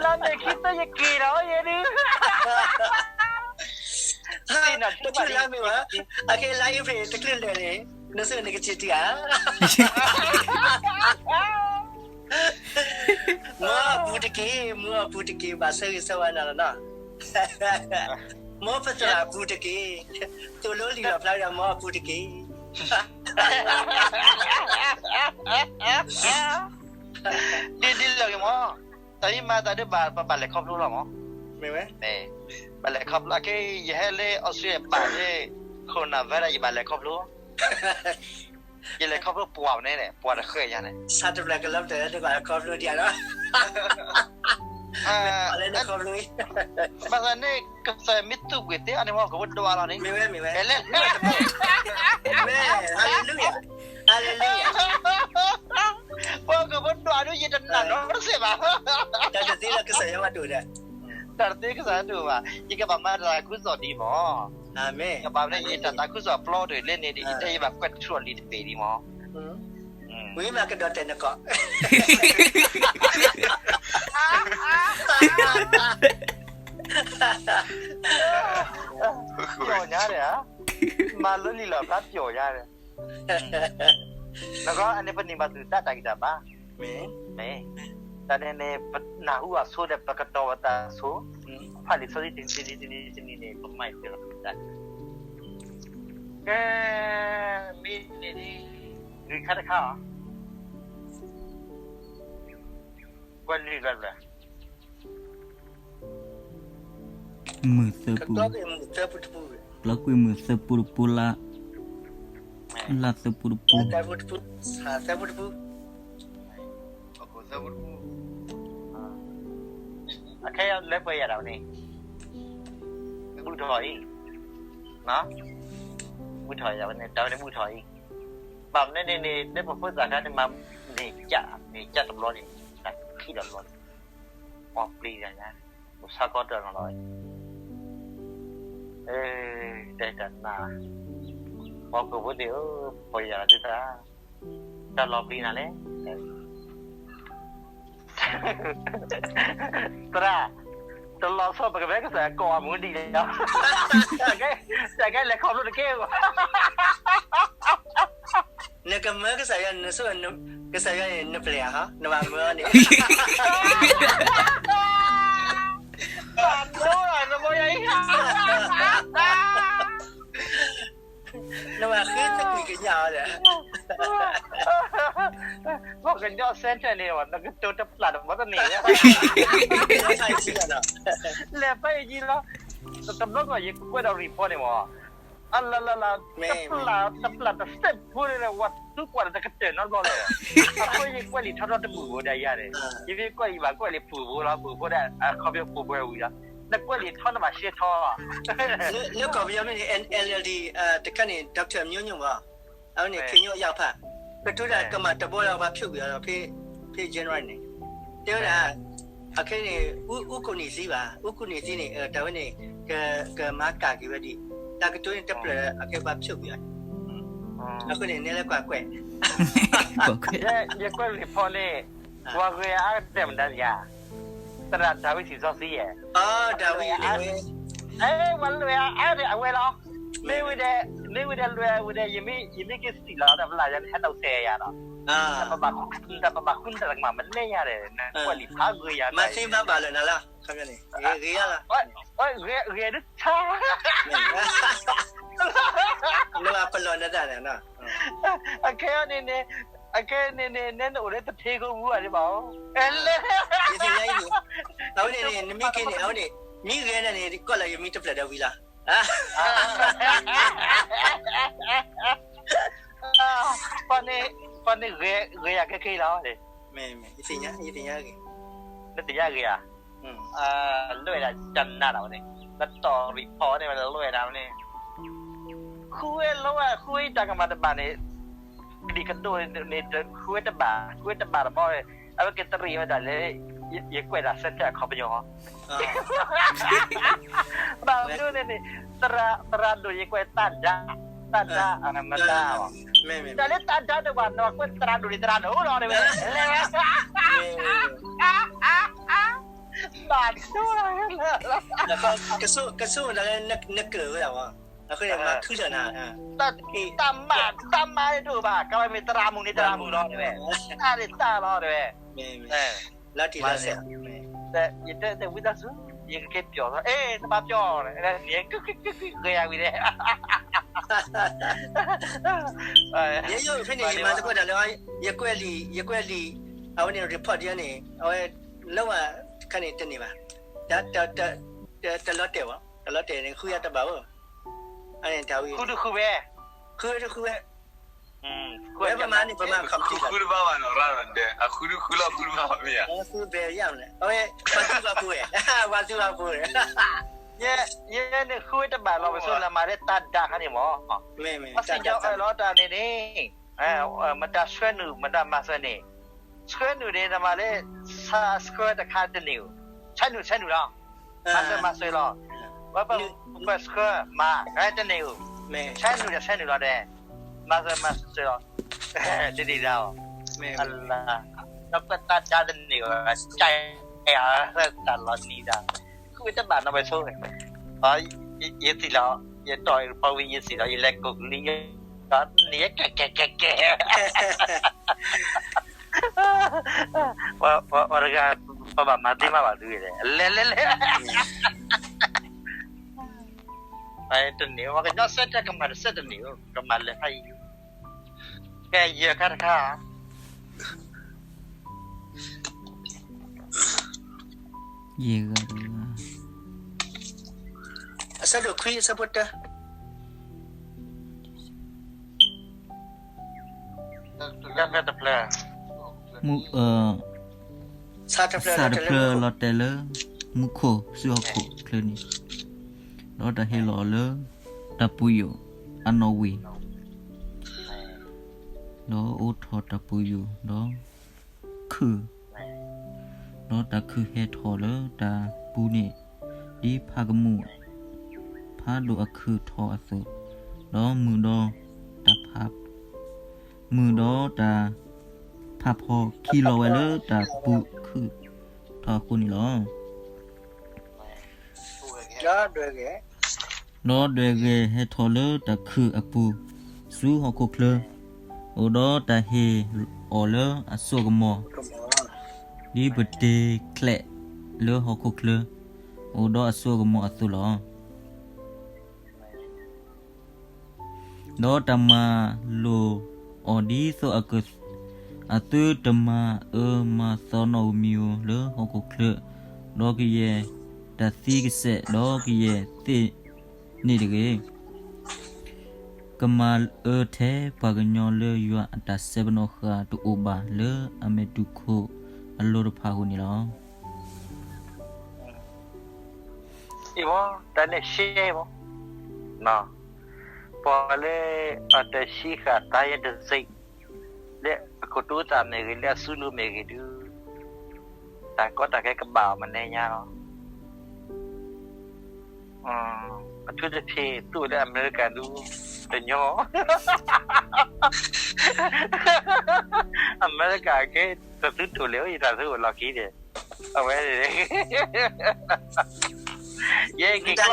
လါမ့ၤခံသၢယက့ၤဒီးယဲဒုး, တချုးလါမ့ၤဘၣ်, အခဲလါအ့ဖြ့ၣ်တချုးလၢာ်န့ၣ်, နဆိနကစံးတံၢ်ဧါ မ်အပူၤတက့ၢ်, မ်အပူၤတက့ၢ်, ဘၣ်ဆၢဂ့ၤဆၢဝါနၤလီၤနီၤ, မ်ပသရၣ်အပူၤတက့ၢ်, သိၣ်လိလံာ်လီၢ်ဖျါဒီးမ်အပူၤတက့ၢ်, ဒ်ဒ်လဲၣ်ဂ့ၤမး, တၢ်အံၤမၤသးဒ်ဘၣ် ပဘၣ်လဲၤခီဖျိလီၤမး, မ့ၢ်ဝဲ, ဘၣ်လဲၤခီဖျိ, အခဲ ယဟဲလၢ Australia ဘၣ်လၢ coronavirus ယဘၣ်လဲၤခီဖျိ ယလဲၤခီဖျိပှၤန့ၣ်, ပှၤတဃဲၢ်ယၤန့ၣ်, ဆၣ်တဖျၢၣ်ကလီၤပတၢၢ်လၢတဘၣ်ခီဖျိဒံးလီၤ, လၢနခီဖျိ, ဘၣ်ဆၣ်န့ၣ် ကစၢ်ယွၤမ့ၢ်သူၣ်ကွံာ်သ့အီၤန့ၣ် ပှၤဟီၣ်ခိၣ်ဖိဒွးလီၤန့ၣ်, မ့ၢ်ဝဲ, မ့ၢ်ဝဲ, မ့ၢ်, hallelujah, hallelujah, ပှၤဟီၣ်ခိၣ်ဖိဒွးဒုး ယတနာ်နီတစဲးဘၣ်, တၢ်တသ့လၢကစၢ်ယွၤမၤဒိၣ်ဒီး, တၢ်တသ့ကစၢ်ယွၤဒိၣ်ဘၣ်, ယကဘၣ်မၤတၢ်သးခုကစီၣ်ဒံးမး, အၤမ့ၣ်, ကဘၣ်မ့ၢ်ယတၢ်သးခုကစီၣ်ပျီတဂ့ၤလၢန့ၣ်ဒီး ယတဲယဘၣ်ကွဲးထူၣ်အီၤလံာ်တဘ့ၣ်ဒံးမး, ဝံၤမးကဒီးတဲာ်နကီး, ပျီၣ်ညါဒီး, မၤလိလံာ်လီၢ်ဖျါပျီၣ်ညါဒီး, နကီအန့ၣ် ပန့ၢ်ဘၣ်သုတၢ်တၢ်ဂံၢ်တၢ်ဘါ, မ့ၢ်, တၢ်န့ၣ်န့ၣ် ပနၢ်ဟူအဆိဒီး ပကတီၤပသးအဆိ, ဖးလံာ်စီဆှံတနံၤတနံၤတနံၤန့ၣ် ပမၤအံၤတၢ်, ကဲ, မ့ၢ်န့ၣ်ဒ်, လွံၢ်ခါတခါ, ကွၢ်လွံၢ်ဂၤတဖျၢၣ် မုၢ်သၢပူ, ကျီကွံာ်မုၢ်သၢပူတပူလၢ်, လၢ်သၢပူတပူ, သၢပူတပူ, အခဲလၢပှဲၤယၤတၢ်ဝဲန့ၣ်, ဘူၣ်ထီၣ်အံၤ, ဘူၣ်ထီၣ်ယၤဝဲန့ၣ် တၢ်ဝဲန့ၣ်ဘူၣ်ထီၣ်အံၤ, ဘၣ်မနုၤန့ၣ်န့ၣ် လၢပဖိသၣ်ခါန့ၣ်မၤန့ၢ်ကၠၣ်, န့ၢ်ကၠၣ်တဘျီန့ၣ်, တၢ်ခံးလီၤတဘျီန့ၣ်, ပှၤပျံၤတၢ်ညါ, ပဆါကီတၢ်နီၤလီၤ, တဲတၢ်နၤ, ပှၤကိးဖိသ့ၣ်ဧၢ, ပှၤယၤလီၤသုသး, တၢ်လီၤပျံၤနၤလဲၣ် သရၣ်, တလီၤဆီ ပကဘၣ်ကစၢ်ယွၤကိးအမူဒံးလီၤ, တၢ်ကဲလဲၤခီဖျိတက့ၢ်, နကမၢကစၢ်ယွၤ, နဆိကမိၣ်ကစၢ်ယွၤန့ၣ် နပျဲၢ်ဧါ, နဘၣ်မၢအီၤန့ၣ်, ဘၣ်ဒိလီၤ နဘၣ်ယၤအံၤ နဘၣ်ဃ့သကွံာ်ကညးအီၤဒီး, ပှၤကညီ center န့ၣ် နကတိၤတပျၢ်တဘီတန့ၢ်, လဲၤဖဲအံၤလီၤ, တဘျီကီး ယကွဲးဒီး report န့ၣ်မး, အလၢလၢလၢ တပျၢ်တစဲးဖိလၢ ဝဲသူကွၢ်ဒီးတကတၢၢ်နီတဘျီလၢၤ, အဃိယကွဲးလံာ်ထီထီတဘူၣ်ဘိဒၣ်ယၤန့ၣ်, ယမ့ၢ်ကွဲးလံာ်ဘၣ်ကွဲးလံာ်ပူၤဘိလီၤ, ပူၤဘိဒၣ် အခီပညီပူၤဘိဝံၤလီၤ, နကွဲးလံာ်ထီနဘၣ်ရှဲထီ လၢကီၢ်ပယီၤမ့ၢ်န့ၣ် NLD တခါန့ၣ် doctor မျိုးညွန့်ဘၣ်, အဝဲန့ၣ် ခင်ညွန့်အယောက်ဖး, ကတိၤတၢ်ကမၣ်တဘီလီၤ ပှၤဖြုတ်ကွံာ်အီၤဒီး ဖဲ January န့ၣ်, တဲဝဲဒၣ် အခဲန့ၣ် ဦးကိုနေသီးဘၣ်, ဦးကိုနေသီးန့ၣ် တၢ်ဝဲန့ၣ် ကမၤကၣ်က့ၤဝဲဒ် တၢ်ကတိၤန့ၣ်တဖျၢၣ် အခဲပှၤဖြုတ်ကွံာ်အီၤ, အဃိန့ၣ် နဲလၢကွၢ်ကွဲး ယကွဲး report န့ၣ် ပှၤဂ့ၤအါကတၢၢ်မတၤတဂၤ, သရၣ်ဒၤဝံးစံးစီဆှံယဲၢ်, ဒၤဝံးန့ၣ်ဝဲ, ပှၤလွဲၢ်အါကတၢၢ်အဝဲလီၤ, မ့ၢ်ဝံၤဒီး မ့ၢ်ဝံၤဒီးလွဲၢ်ဝံၤဒီး ယမ့ၢ်က့ၤစံးလီၤ တၢ်ဖျါယၤန့ၣ် ဟဲနီၣ်ဆဲးယၤဒီး, တၢ်ပဘၣ်ဃုန့ၢ်တၢ်ကမၣ်မ့ၢ်န့ၢ်ယၤဒီး နကွဲးလံာ်ဖးဂ့ၤယၤ, မၤသ့မၤဘၣ်လၢနၤလီၤ, ဂ့ၤဒုးဆါ နပလီၢ်နတၢ်န့ၣ်, အခဲအံၤန့ၣ်န့ၣ်, အခဲအံၤန့ၣ်န့ၣ် နဲနအိၣ်လၢတဖ့ကိပူၤဘၣ်န့ၣ်ဘၣ်, အဝဲန့ၣ်န့ၣ် နမ့ၢ်က့ၤန့ၣ် အဝဲန့ၣ် မ့ၢ်ဂ့ၤန့ၣ်န့ၣ် ကီၢ်လၢယမံၤတဖျၢၣ်ဒီးဝံၤလီၤ, ပှၤန့ၣ် ပှၤန့ၣ်ဂ့ၤယၤခဲခဲလီၤ, ယသ့ၣ်ညါဂ့ၤ, နသ့ၣ်ညါဂ့ၤဧါ, လွဲၢ်ဒၣ်တနၤဒီးဝဲန့ၣ် နတီၢ် report န့ၣ် ဝဲလွဲၢ်ဒၣ်ဝဲန့ၣ်, ဃုဝဲလီၤဝဲ ဃုဝဲတၢ်ကမၣ်တဘၣ်န့ၣ်, ကဒံၣ်ကဒိၣ်န့ၣ် ဃုဝဲတဘၣ် ဃုဝဲတဘၣ်တဘီ, အဝဲကတရံးဝဲဒၣ်လၢ ယကွဲးဒၣ်စဲးထဲအခီပညီ ဘၣ်မနုၤန့ၣ်န့ၣ်, သရၣ်ဒိၣ်ယကွဲးတၢ်ဒါ, တၢ်ဒါ, မတၤ, တၢ်လၢတၢ်ဒါတဘၣ် နကွဲးသရၣ်ဒိၣ်န့ၣ် သရၣ်ဒိၣ်လီၤ တဲဝဲ, ဘၣ်ဒိလီၤ, ကဆိၣ်မတၤလၢနကြၢးဝဲဒၣ်ဘၣ်, အဃိန့ၣ် မၤထုးထီၣ်နၤ, တၢ်မၤ တၢ်မၤန့ၣ်တအိၣ်ဘၣ်, ကဘၣ်မ့ၢ်သရၣ်မုၣ်န့ၣ် သရၣ်မုၣ်လီၤ တဲဝဲ, တၢ်န့ၣ်တၢ်လီၤ တဲဝဲ လီၤတံၢ်လီၤဆဲး, ယတဲဝံသးစူၤ, ယကကဲပျီၢ်, အဲ နဘၣ်ပျီၢ်, ဂဲၤယၤဝံၤန့ၣ်, ယဲယိၣ်ဖဲန့ၣ် ယမၤသကိးတၢ်လၢ ယကွဲးလံာ်, ယကွဲးလံာ်, အဝဲန့ၣ် report ဒ်န့ၣ် အဝဲ လၢဝဲတခါန့ၣ်တန့ၢ်ဘၣ်, တလီၤတဲာ်ဘၣ်, တလီၤတဲာ်န့ၣ် ဃုယၤတဘၣ်ဧိၤ, အန့ၣ်တၢ်ဝံၤ, ဃုတဃုဝဲ, ဃုတဃုဝဲ ဝဲပမၤန့ၣ် ပမၤ computer ဃုတဘၣ်ဘၣ်နီၤ ရၢ်နီၤဒဲး အဃုတဃုလီၤဃုတဘၣ်ဘၣ်မ့ၢ်ဧါ, ဃုဘဲယၤန့ၣ် အဝဲ ပှၤသူပှၤဖိဝဲ, ပှၤသူပှၤဖိဝဲ, ယဲန့ၣ်ဃုဝဲတဘၣ်လီၤ ပဆိလၢမၤလၢတၢ်ဒါခါန့ၣ်မး, ပှၤစံၣ်ညီၣ်အၢၣ်လီၤတၢ်န့ၣ်န့ၣ်, မတၤဆှၢနုာ် မတၤမၤစၢၤန့ၣ်, ဆှၢနုာ်န့ၣ် နမၤလၢ ဆှၢတခါတန့ၢ်ဧိၤ, ဆှၢနုာ် ဆှၢနုာ်လီၤ, မၤစၢၤ မၤစၢၤလီၤ, ဝဲပကွၢ်ဆှၢမၤ တန့ၢ်ဧိၤ, ဆှၢနုာ်ဒီးဆှၢနုာ်လီၤဒဲး, မၤစၢၤ မၤစၢၤလီၤ, ဒ်ဒ်ဒၣ်အီၤ, အလၢ, ဒီးကွၢ်တၢ်ဒါတန့ၢ်ဧိၤ, ကဲအီၤတၢ်လီၤနံၤဒၣ်, ဃုတဘၣ်နီၤ ပဆိ, ယစံၣ်လီၤ, ယတီၢ် report ဝံၤ ယစံၣ်လီၤ ယလဲၤကိးကလံၤ, ဒီးန့ၣ်ကဲကဲကဲကဲ ပှၤတဂၤ ပဘၣ်မၤသ့မးဘၣ်သုလဲၣ်, လဲၤလဲၤလဲၤ, တန့ၢ် ပှၤကညီစဲးထဲကမၤတစဲးတန့ၢ်ဧိၤ ကမၤလဲၤဖးယံၤ, ကဲယဲၢ်ခါတခါ ယဲၢ်ဂၤတဂၤ, အဆၢဒိၣ်ခွံ အဆၢဖိတၢ, တၢ်ဖျၢၣ်တဖျၢၣ်, မူ, ဆၣ်တဖျၢၣ်လီၤတဲာ်လၢ မူခိၣ်စုဟီၣ်ခိၣ်ချၢန့ၣ်, ဒီးတၢ်ဟ့ၣ်လီၤအီၤလၢ တၢ်ပူၤယိာ်အနီၣ်ဝံၤ, ဒီးအိးထီၣ်တၢ်ပူၤယိာ်ဒီး ခုၣ်, ဒီးတၢ်ခုၣ်ဟဲထီၣ်လၢတၢ်ပူၤန့ၣ် ဒ်ဖးကမူၣ် ဖးဒိၣ်အခုၣ်ထီၣ်အသိး, ဒီးမုၢ်ဒီးတၢ်ဖး, မုၢ်ဒီးတၢ်ဖးဖီခံလီၤဝဲလၢတၢ်ပူၤခုၣ်ထီၣ်အဃိန့ၣ်လီၤ. ဒီးဒွဲၣ်ဂဲၤဟဲထီၣ်လၢတၢ်ခုၣ်အပူၤဆူဟီၣ်ခိၣ်ချၢ, အိၣ်ဒီးတၢ်ဟ့ၣ်အီၤလၢအစိကမီၤ, ဒ်ပတ့ၤချဲးလၢဟီၣ်ခိၣ်ချၢ, အိၣ်ဒီးအစိကမီၤအသိးလီၤ. ဒီးတၢ်မၤလိာ်အီၤဒ်သိးအက, အသုတမၤအၢမၤသီနီတမံၤဧိၤလၢဟီၣ်ခိၣ်ချၢ, ဒီးကယဲၢ် တၢ်သံကစဲးဒီးကယဲၢ်သ့ၣ်န့ၣ်တဂ့ၤ. ကမၤအၢထဲပှၤကညီလၢယွၤအတၢ်စဲပနီၣ်ဃာ်တအိၣ်ဘၣ်လၢအမဲာ်တူၢ်ခိၣ်အလိၤတဖၣ်အဃိန့ၣ်လီၤ. အံၤမ့ၢ် တၢ်န့ၣ်ရှဲမ့ၢ် ပှၤလၢအတၢ်ဆံးဃာ်တၢ်ယဲၢ်တစ့ၢ် လၢအကတိၤသးမ့ၢ်ဂ့ၤ လၢအစုလိၤမ့ၢ်ဂ့ၤဒုး တၢ်ကီတၢ်ခဲကဘၣ်အီၤမနုၤညါလီၤ. အထူးသဖြင့် သူၣ်လၢအမဲရကၤဒုး တညီ အမဲရကၤကဲ တသုတိာ်လဲၣ် ယတၢ်သုအိၣ်လီၢ်ခံန့ၣ် အဝဲ ယဲက့ၤကီၢ်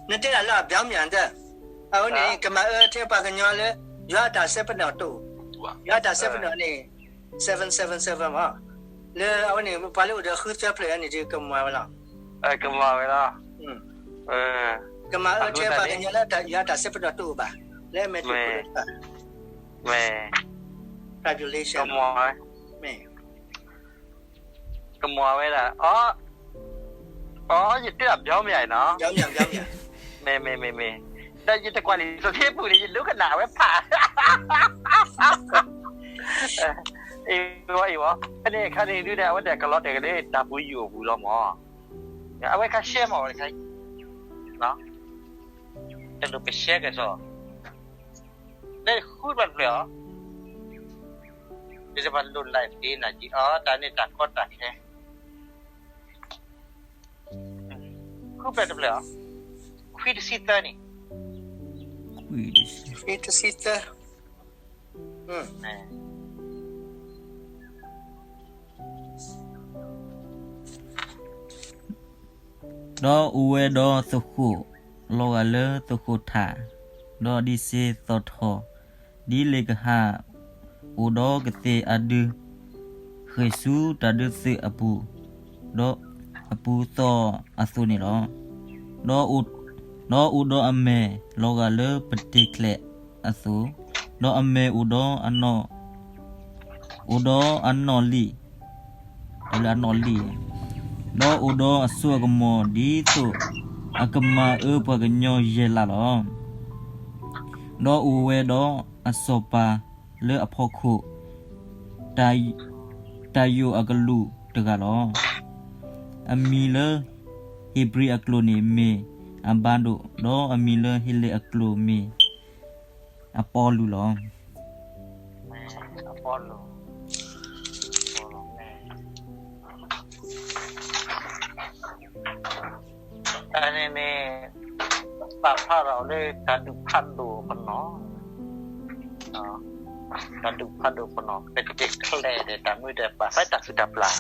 နတဲတၢ်လၢအဘျီမးတၢ် အဝဲန့ၣ် ကမၤအၢထဲပှၤကညီလၢ ယွၤအတၢ်စဲပနီၣ်တအိၣ်, ယွၤအတၢ်စဲပနီၣ်န့ၣ် seven seven seven မး, လၢအဝဲန့ၣ် ပှၤလၢအိၣ်ဒီးဃုသၢဖျၢၣ်အံၤန့ၣ် ကမၤဝဲလီၤ, ကမၤဝဲလီၤ, ကမၤအၢထဲပှၤကညီလၢယွၤအတၢ်စဲပနီၣ်တအိၣ်ဘၣ်, လၢအမဲာ်တူၢ်ခိၣ်တဖၣ်, tribulation မ့ၢ် ကမၤဝဲဒၣ်, အီ ယတဲအဘျီမးအံၤနီၤ, မ့ၢ် မ့ၢ် မ့ၢ် မ့ၢ်, ဒီးယတကွၢ်လံာ်စီဆှံပူၤန့ၣ် ယဒိကနၣ်အဝဲဖး, အံၤဝဲ အံၤဝဲ, ဖဲန့ၣ်အခါန့ၣ်ဒုး အဝဲဒၣ်ကလီတဲာ်က့ၤလၢတၢ်ပူၤယိာ်အပူၤလီၤမး, အဝဲခါရှဲမးဝဲတခါအံၤ, တလိၣ်ပရှဲကစီၣ်, လၢဃုဘၣ်တဖျၢၣ်အီၤ ဒ်သိးပှၤလိၣ်လၢ်သ့နၤက့ၤအီၤ တၢ်န့ၣ်တၢ်ကီတၢ်ခဲ, ဃုဖျၢၣ်တဖျၢၣ်အီၤ, ခွံတဆံသၢန့ၣ်, ခွံတဆံသၢ, ဒီးအိၣ်ဝဲဒီးသဃိာ်လီၤဂာ်လၢသဃိာ်ထး, ဒီးဒံးစ့သီၣ်ထီၣ်, ဒ်လ့ၣ်ကဟၣ် အိၣ်ဒီးကသ့ၣ်အဒု ဃ့ၢ်ဆူတၢ်ဒုးသုးအပူၤ, ဒီးအပူၤသီၣ်အသိးန့ၣ်လီၤ. ဒီးအိၣ်ဒီးအမဲာ်လီၤဂာ်လၢပတ့ၢ်ချဲးအသိး, ဒီးအမဲာ်အိၣ်ဒီးအနီၣ် အိၣ်ဒီးအနီၣ်လံာ်, ဒီးလၢအနီၣ်လံာ်, ဒီးအိၣ်ဒီးအစိအကမီၤဒ်သိးအကမၤအၢပှၤကညီယဲၢ်လးလီၤ. ဒီးအိၣ်ဝဲဒီးအစီၤပၤလၢအဖီခိၣ် တၢ်ယိာ်အကလူးတဂၤလီၤ. အမံၤလၢဟ့းဘြံၤအကျိာ်န့ၣ်မ့ၢ်အဘၤဒိၣ်, ဒီးအမံၤလၢဟ့းလ့ၣ်အကျိာ်မ့ၢ်အပီလူးလီၤ. တၢ်န့ၣ်န့ၣ် ပာ်ဖျါထီၣ်လၢတၢ်ဒုးဖးဒိၣ်ပနီၣ်, တၢ်ဒုးဖးဒိၣ်ပနီၣ် ပတဲကျဲဒီးတၢ်မုာ်တၢ်ပာ်ဖဲတၢ်စုၣ်တၢ်ပျၢ်,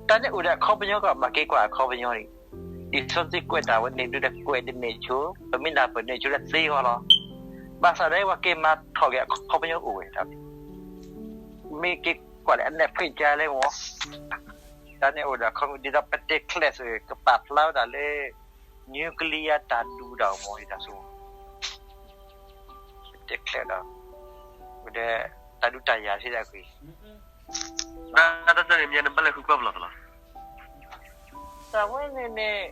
တၢ်န့ၣ်အိၣ်ဒီးအခီပညီကီး ဘၣ်က့ၤကွၢ်အခီပညီန့ၣ်, လံာ်စီဆှံကွဲးတၢ်ဝဲန့ၣ် ဒုးတၢ်ကွဲးဒ်န့ၣ်ဆိ, ပမ့ၢ်နၢ်ပၢၢ်န့ၣ်ဆိလၢသ့ဂီၢ်လီၤ. ဘၣ်ဆၣ်ဒီးပှၤက့ၤမၤထီၣ်က့ၤအခီပညီအိၣ်ဝဲတၢ်, မ့ၢ်က့ၤကွၢ်လၢအနဲၣ်ဖှံကလဲမ့ၢ် တၢ်န့ၣ်အိၣ်ဒီးအခီပညီ ဒ်သိးပတဲကျဲးစ့ၢ်ကီး ကပာ်ဖျါဝဲဒၣ်လၢ nuclear တၢ်ဒုးတၢ်အမီၤဒ်တၢ်ဆိ, ပတဲကျဲးဒီး ပဒီး တၢ်ဒုးတၢ်ယၤသ့ၣ်တၢ်ကွံာ်, တၢ်တၢ်န့ၣ်မ့ၢ်နဘၣ်လဲၤဃုကွၢ်ပလီၢ်သလီၤ, တၢ်ဝဲန့ၣ်န့ၣ်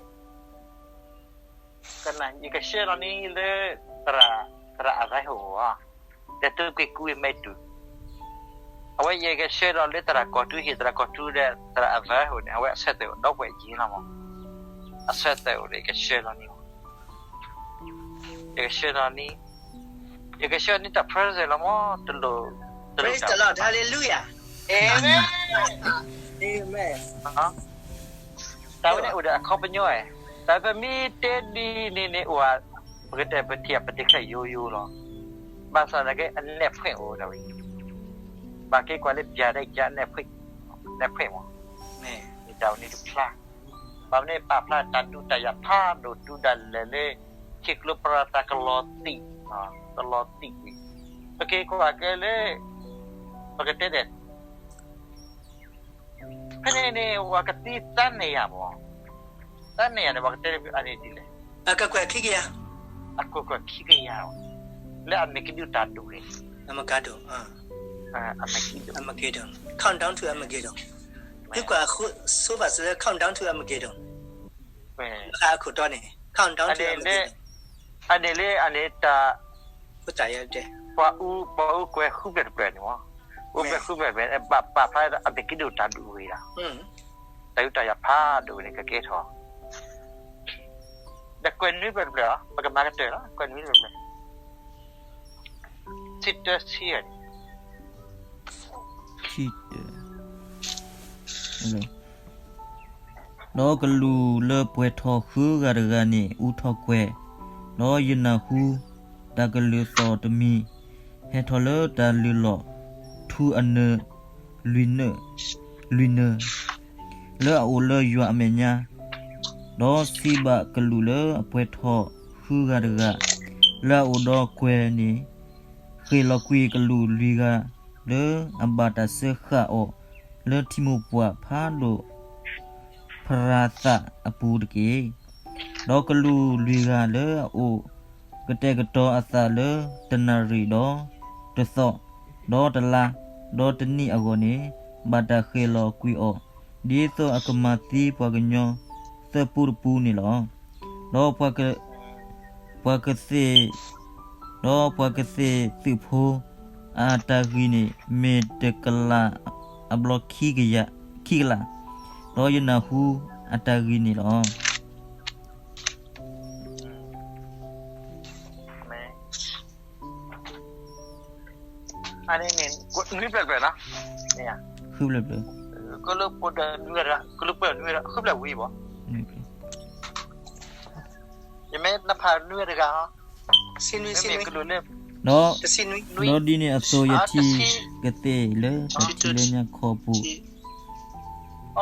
ကနၣ် ယကဆှၢလီၤန့ၣ်လၢ သရၣ် သရၣ်အဝဲဟိၣ်ဧါ, ဒီးသုးက့ၤကူဝဲမဲာ်တူၢ်, အဝဲယကဆှၢလီၤလၢသရၣ်ကီၢ်ထူဟံၣ် သရၣ်ကီၢ်ထူဒီးသရၣ်အဝဲဟိၣ်န့ၣ် အဝဲအဆၢသးအိၣ်ဒီးပှဲၤက့ၤလီၤမး, အဆၢသးအိၣ်ဒီးယကဆှၢလီၤန့ၣ်, ယကဆှၢလီၤန့ၣ်, ယကဆှၢန့ၣ်တၢ် present လီၤမး တလိၣ်, တလိၣ်တၢ် Hallelujah, Amen, Amen. တၢ်ဝဲန့ၣ်အိၣ်ဒီးအခီပညီ, တၢ်ပမ့ၢ်တဲဒ်န့ၣ်န့ၣ်အိၣ်ဧါ, ပကတဲပထံၣ် ပတဲခဲယိယိလီၤ, ဘၣ်ဆၣ်သနာ်က့ အနဲၣ်ဖှံအိၣ်တၢ်ဝဲ, ဘၣ်က့ၤကွၢ်လၢပျၢၤဒၣ်က အနဲၣ်ဖှံမး, တၢ်ဝဲန့ၣ်တဖျါ, ဘၣ်မနုၤပာ်ဖျါတၢ်ဒုးတၢ်ယၤဖးဒိၣ်တုၤဒၣ်လဲာ်လၢ ထံကျိပရၢသးကလီၤသံး, ကလီၤသံးကွံာ်, ပက့ၤကွၢ်က့ၤလၢ ပကတဲဒ် ဖဲန့ၣ်န့ၣ် ပှၤကသံသးန့ၢ်ယၤမး, သးန့ၢ်ယၤန့ၣ် ပှၤကတဲအန့ၣ်ဒ်လဲၣ်, အကကွဲၢ်ခံကယၤ, အကကွဲၢ်ခံကယၤ, လၢအမ့ၢ်ကဒုးတၢ်ဒိၣ်န့ၣ်, Armageddon, Armageddon, Countdown to Armageddon, သုကွၢ်အဃိ ဆိဘၣ်စၢၤလၢ Countdown to Armageddon, အခိၣ်တီန့ၣ် အန့ၣ်လၢ အန့ၣ်တၢ် ပှၤအူကွဲဃုဖျၢၣ်တဖျၢၣ်န့ၣ်မး, အူကွဲဃုဖျၢၣ်တဖျၢၣ်န့ၣ် ဘၣ်ပာ်ဖျါအဘျုးက့ဒိၣ်တၢ်ဒုးဝံၤဒီး တၢ်ယူးတၢ်ယၤဖးဒိၣ်ဝဲန့ၣ် ကကဲထီၣ် ဒီးကွဲးနွံဖျၢၣ်တဖျၢၣ်လီၤ, ပကမၤကတၢၢ်လီၤ, ကွဲးနွံဖျၢၣ်တဖျၢၣ် ဆံတၢဆံန့ၣ် ဒီးကလူးလၢပှဲၤထီၣ်ဃုဂၤတဂၤန့ၣ် အူထီၣ်ကွဲၤ, ဒီးယနၢ်ဟူ တၢ်ကလုၢ်သီၣ်တမံၤ ဟဲထီၣ်လၢတၢ်လုၢ်လီၢ်ထူအနၢၤ လွံၢ်နၢၤ လွံၢ်နၢၤ လၢအအိၣ်လၢယွၤအမဲာ်ညါ, ဒီးစံးဘၣ်ကလူးလၢအပှဲၤထီၣ်ဃုဂၤတဂၤ လၢအအိၣ်ဒီးကွဲၤန့ၣ်, ဃ့ၢ်လီၤကွံာ်ကလူးလွံၢ်ဂၤ လၢအဘၣ်တၢ်စၢဃာ်အီၤ လၢထံမိၢ်ပှၢ်ဖးဒိၣ် ဖရၤသးအပူၤတက့ၢ်. ဒီးကလူးလွံၢ်ဂၤလၢအအိၣ်ကတဲာ်ကတီၤအသးလၢတနၣ်ရံၣ်ဒီးတသီ, ဒီးတလါ, ဒီးတနံၣ်အဂီၢ်န့ၣ် ဘၣ်တၢ်ဃ့ၢ်လီၤကွံာ်အီၤ ဒ်သိးအကမၤသံပှၤကညီသၢပူတပူန့ၣ်လီၤ. ဒီးပှၤကသ့ၣ်, ဒီးပှၤကသ့ၣ်သုးဖိ အတၢ်ဂံၢ်န့ၣ် မ့ၢ်တကလးအဘျီခံကလး, ဒီးယနၢ်ဟူအတၢ်ဂံၢ်န့ၣ်လီၤ. အန့ၣ်န့ၣ် နွံဖျၢၣ်တဖျၢၣ်နီၤ, ဃုဖျၢၣ်တဖျၢၣ်, ကလူးပှဲၤနွံဂၤတဂၤ, ကလူးပှဲၤနွံဂၤတဂၤ, ဃုဖျၢၣ်ဝံၤဘၣ်, ယမ့ၢ်နဖးနွံဂၤတဂၤ, ဒီးဒ်န့ၣ်အသိး ယထံၣ်ကသ့ၣ်လၢတၢ်ထံၣ်လၢညါခီပူၤ အ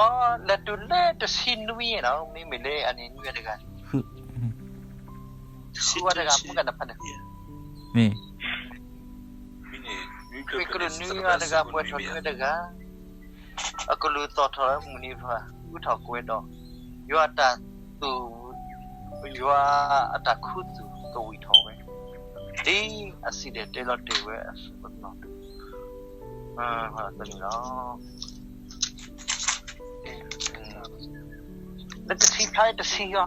လဲၤတုၤလၢတဆံနွံနီၤ, မ့မ့ၢ်လၢအန့ၣ်နွံဂၤတဂၤ, ဃုဂၤတဂၤ, မ့ၢ် ကလူးနွံဂၤတဂၤ ပှဲၤထီၣ်နွံဂၤတဂၤ, အကလူးသီၣ်ထီၣ်လၢမုၢ်နံၤဖး အူထီၣ်ကွဲၤဒီး ယွၤအတၢ်သူၣ်, ယွၤအတၢ်ခူသူၣ်ကဝံၣ်ထီၣ်ဝဲ, ဒ်အစံၣ်တဲၤတဲလီၤတ့ၢ်ဝဲအသိးန့ၣ်လီၤ. လၢတဆံဖျါတဆံအီၤ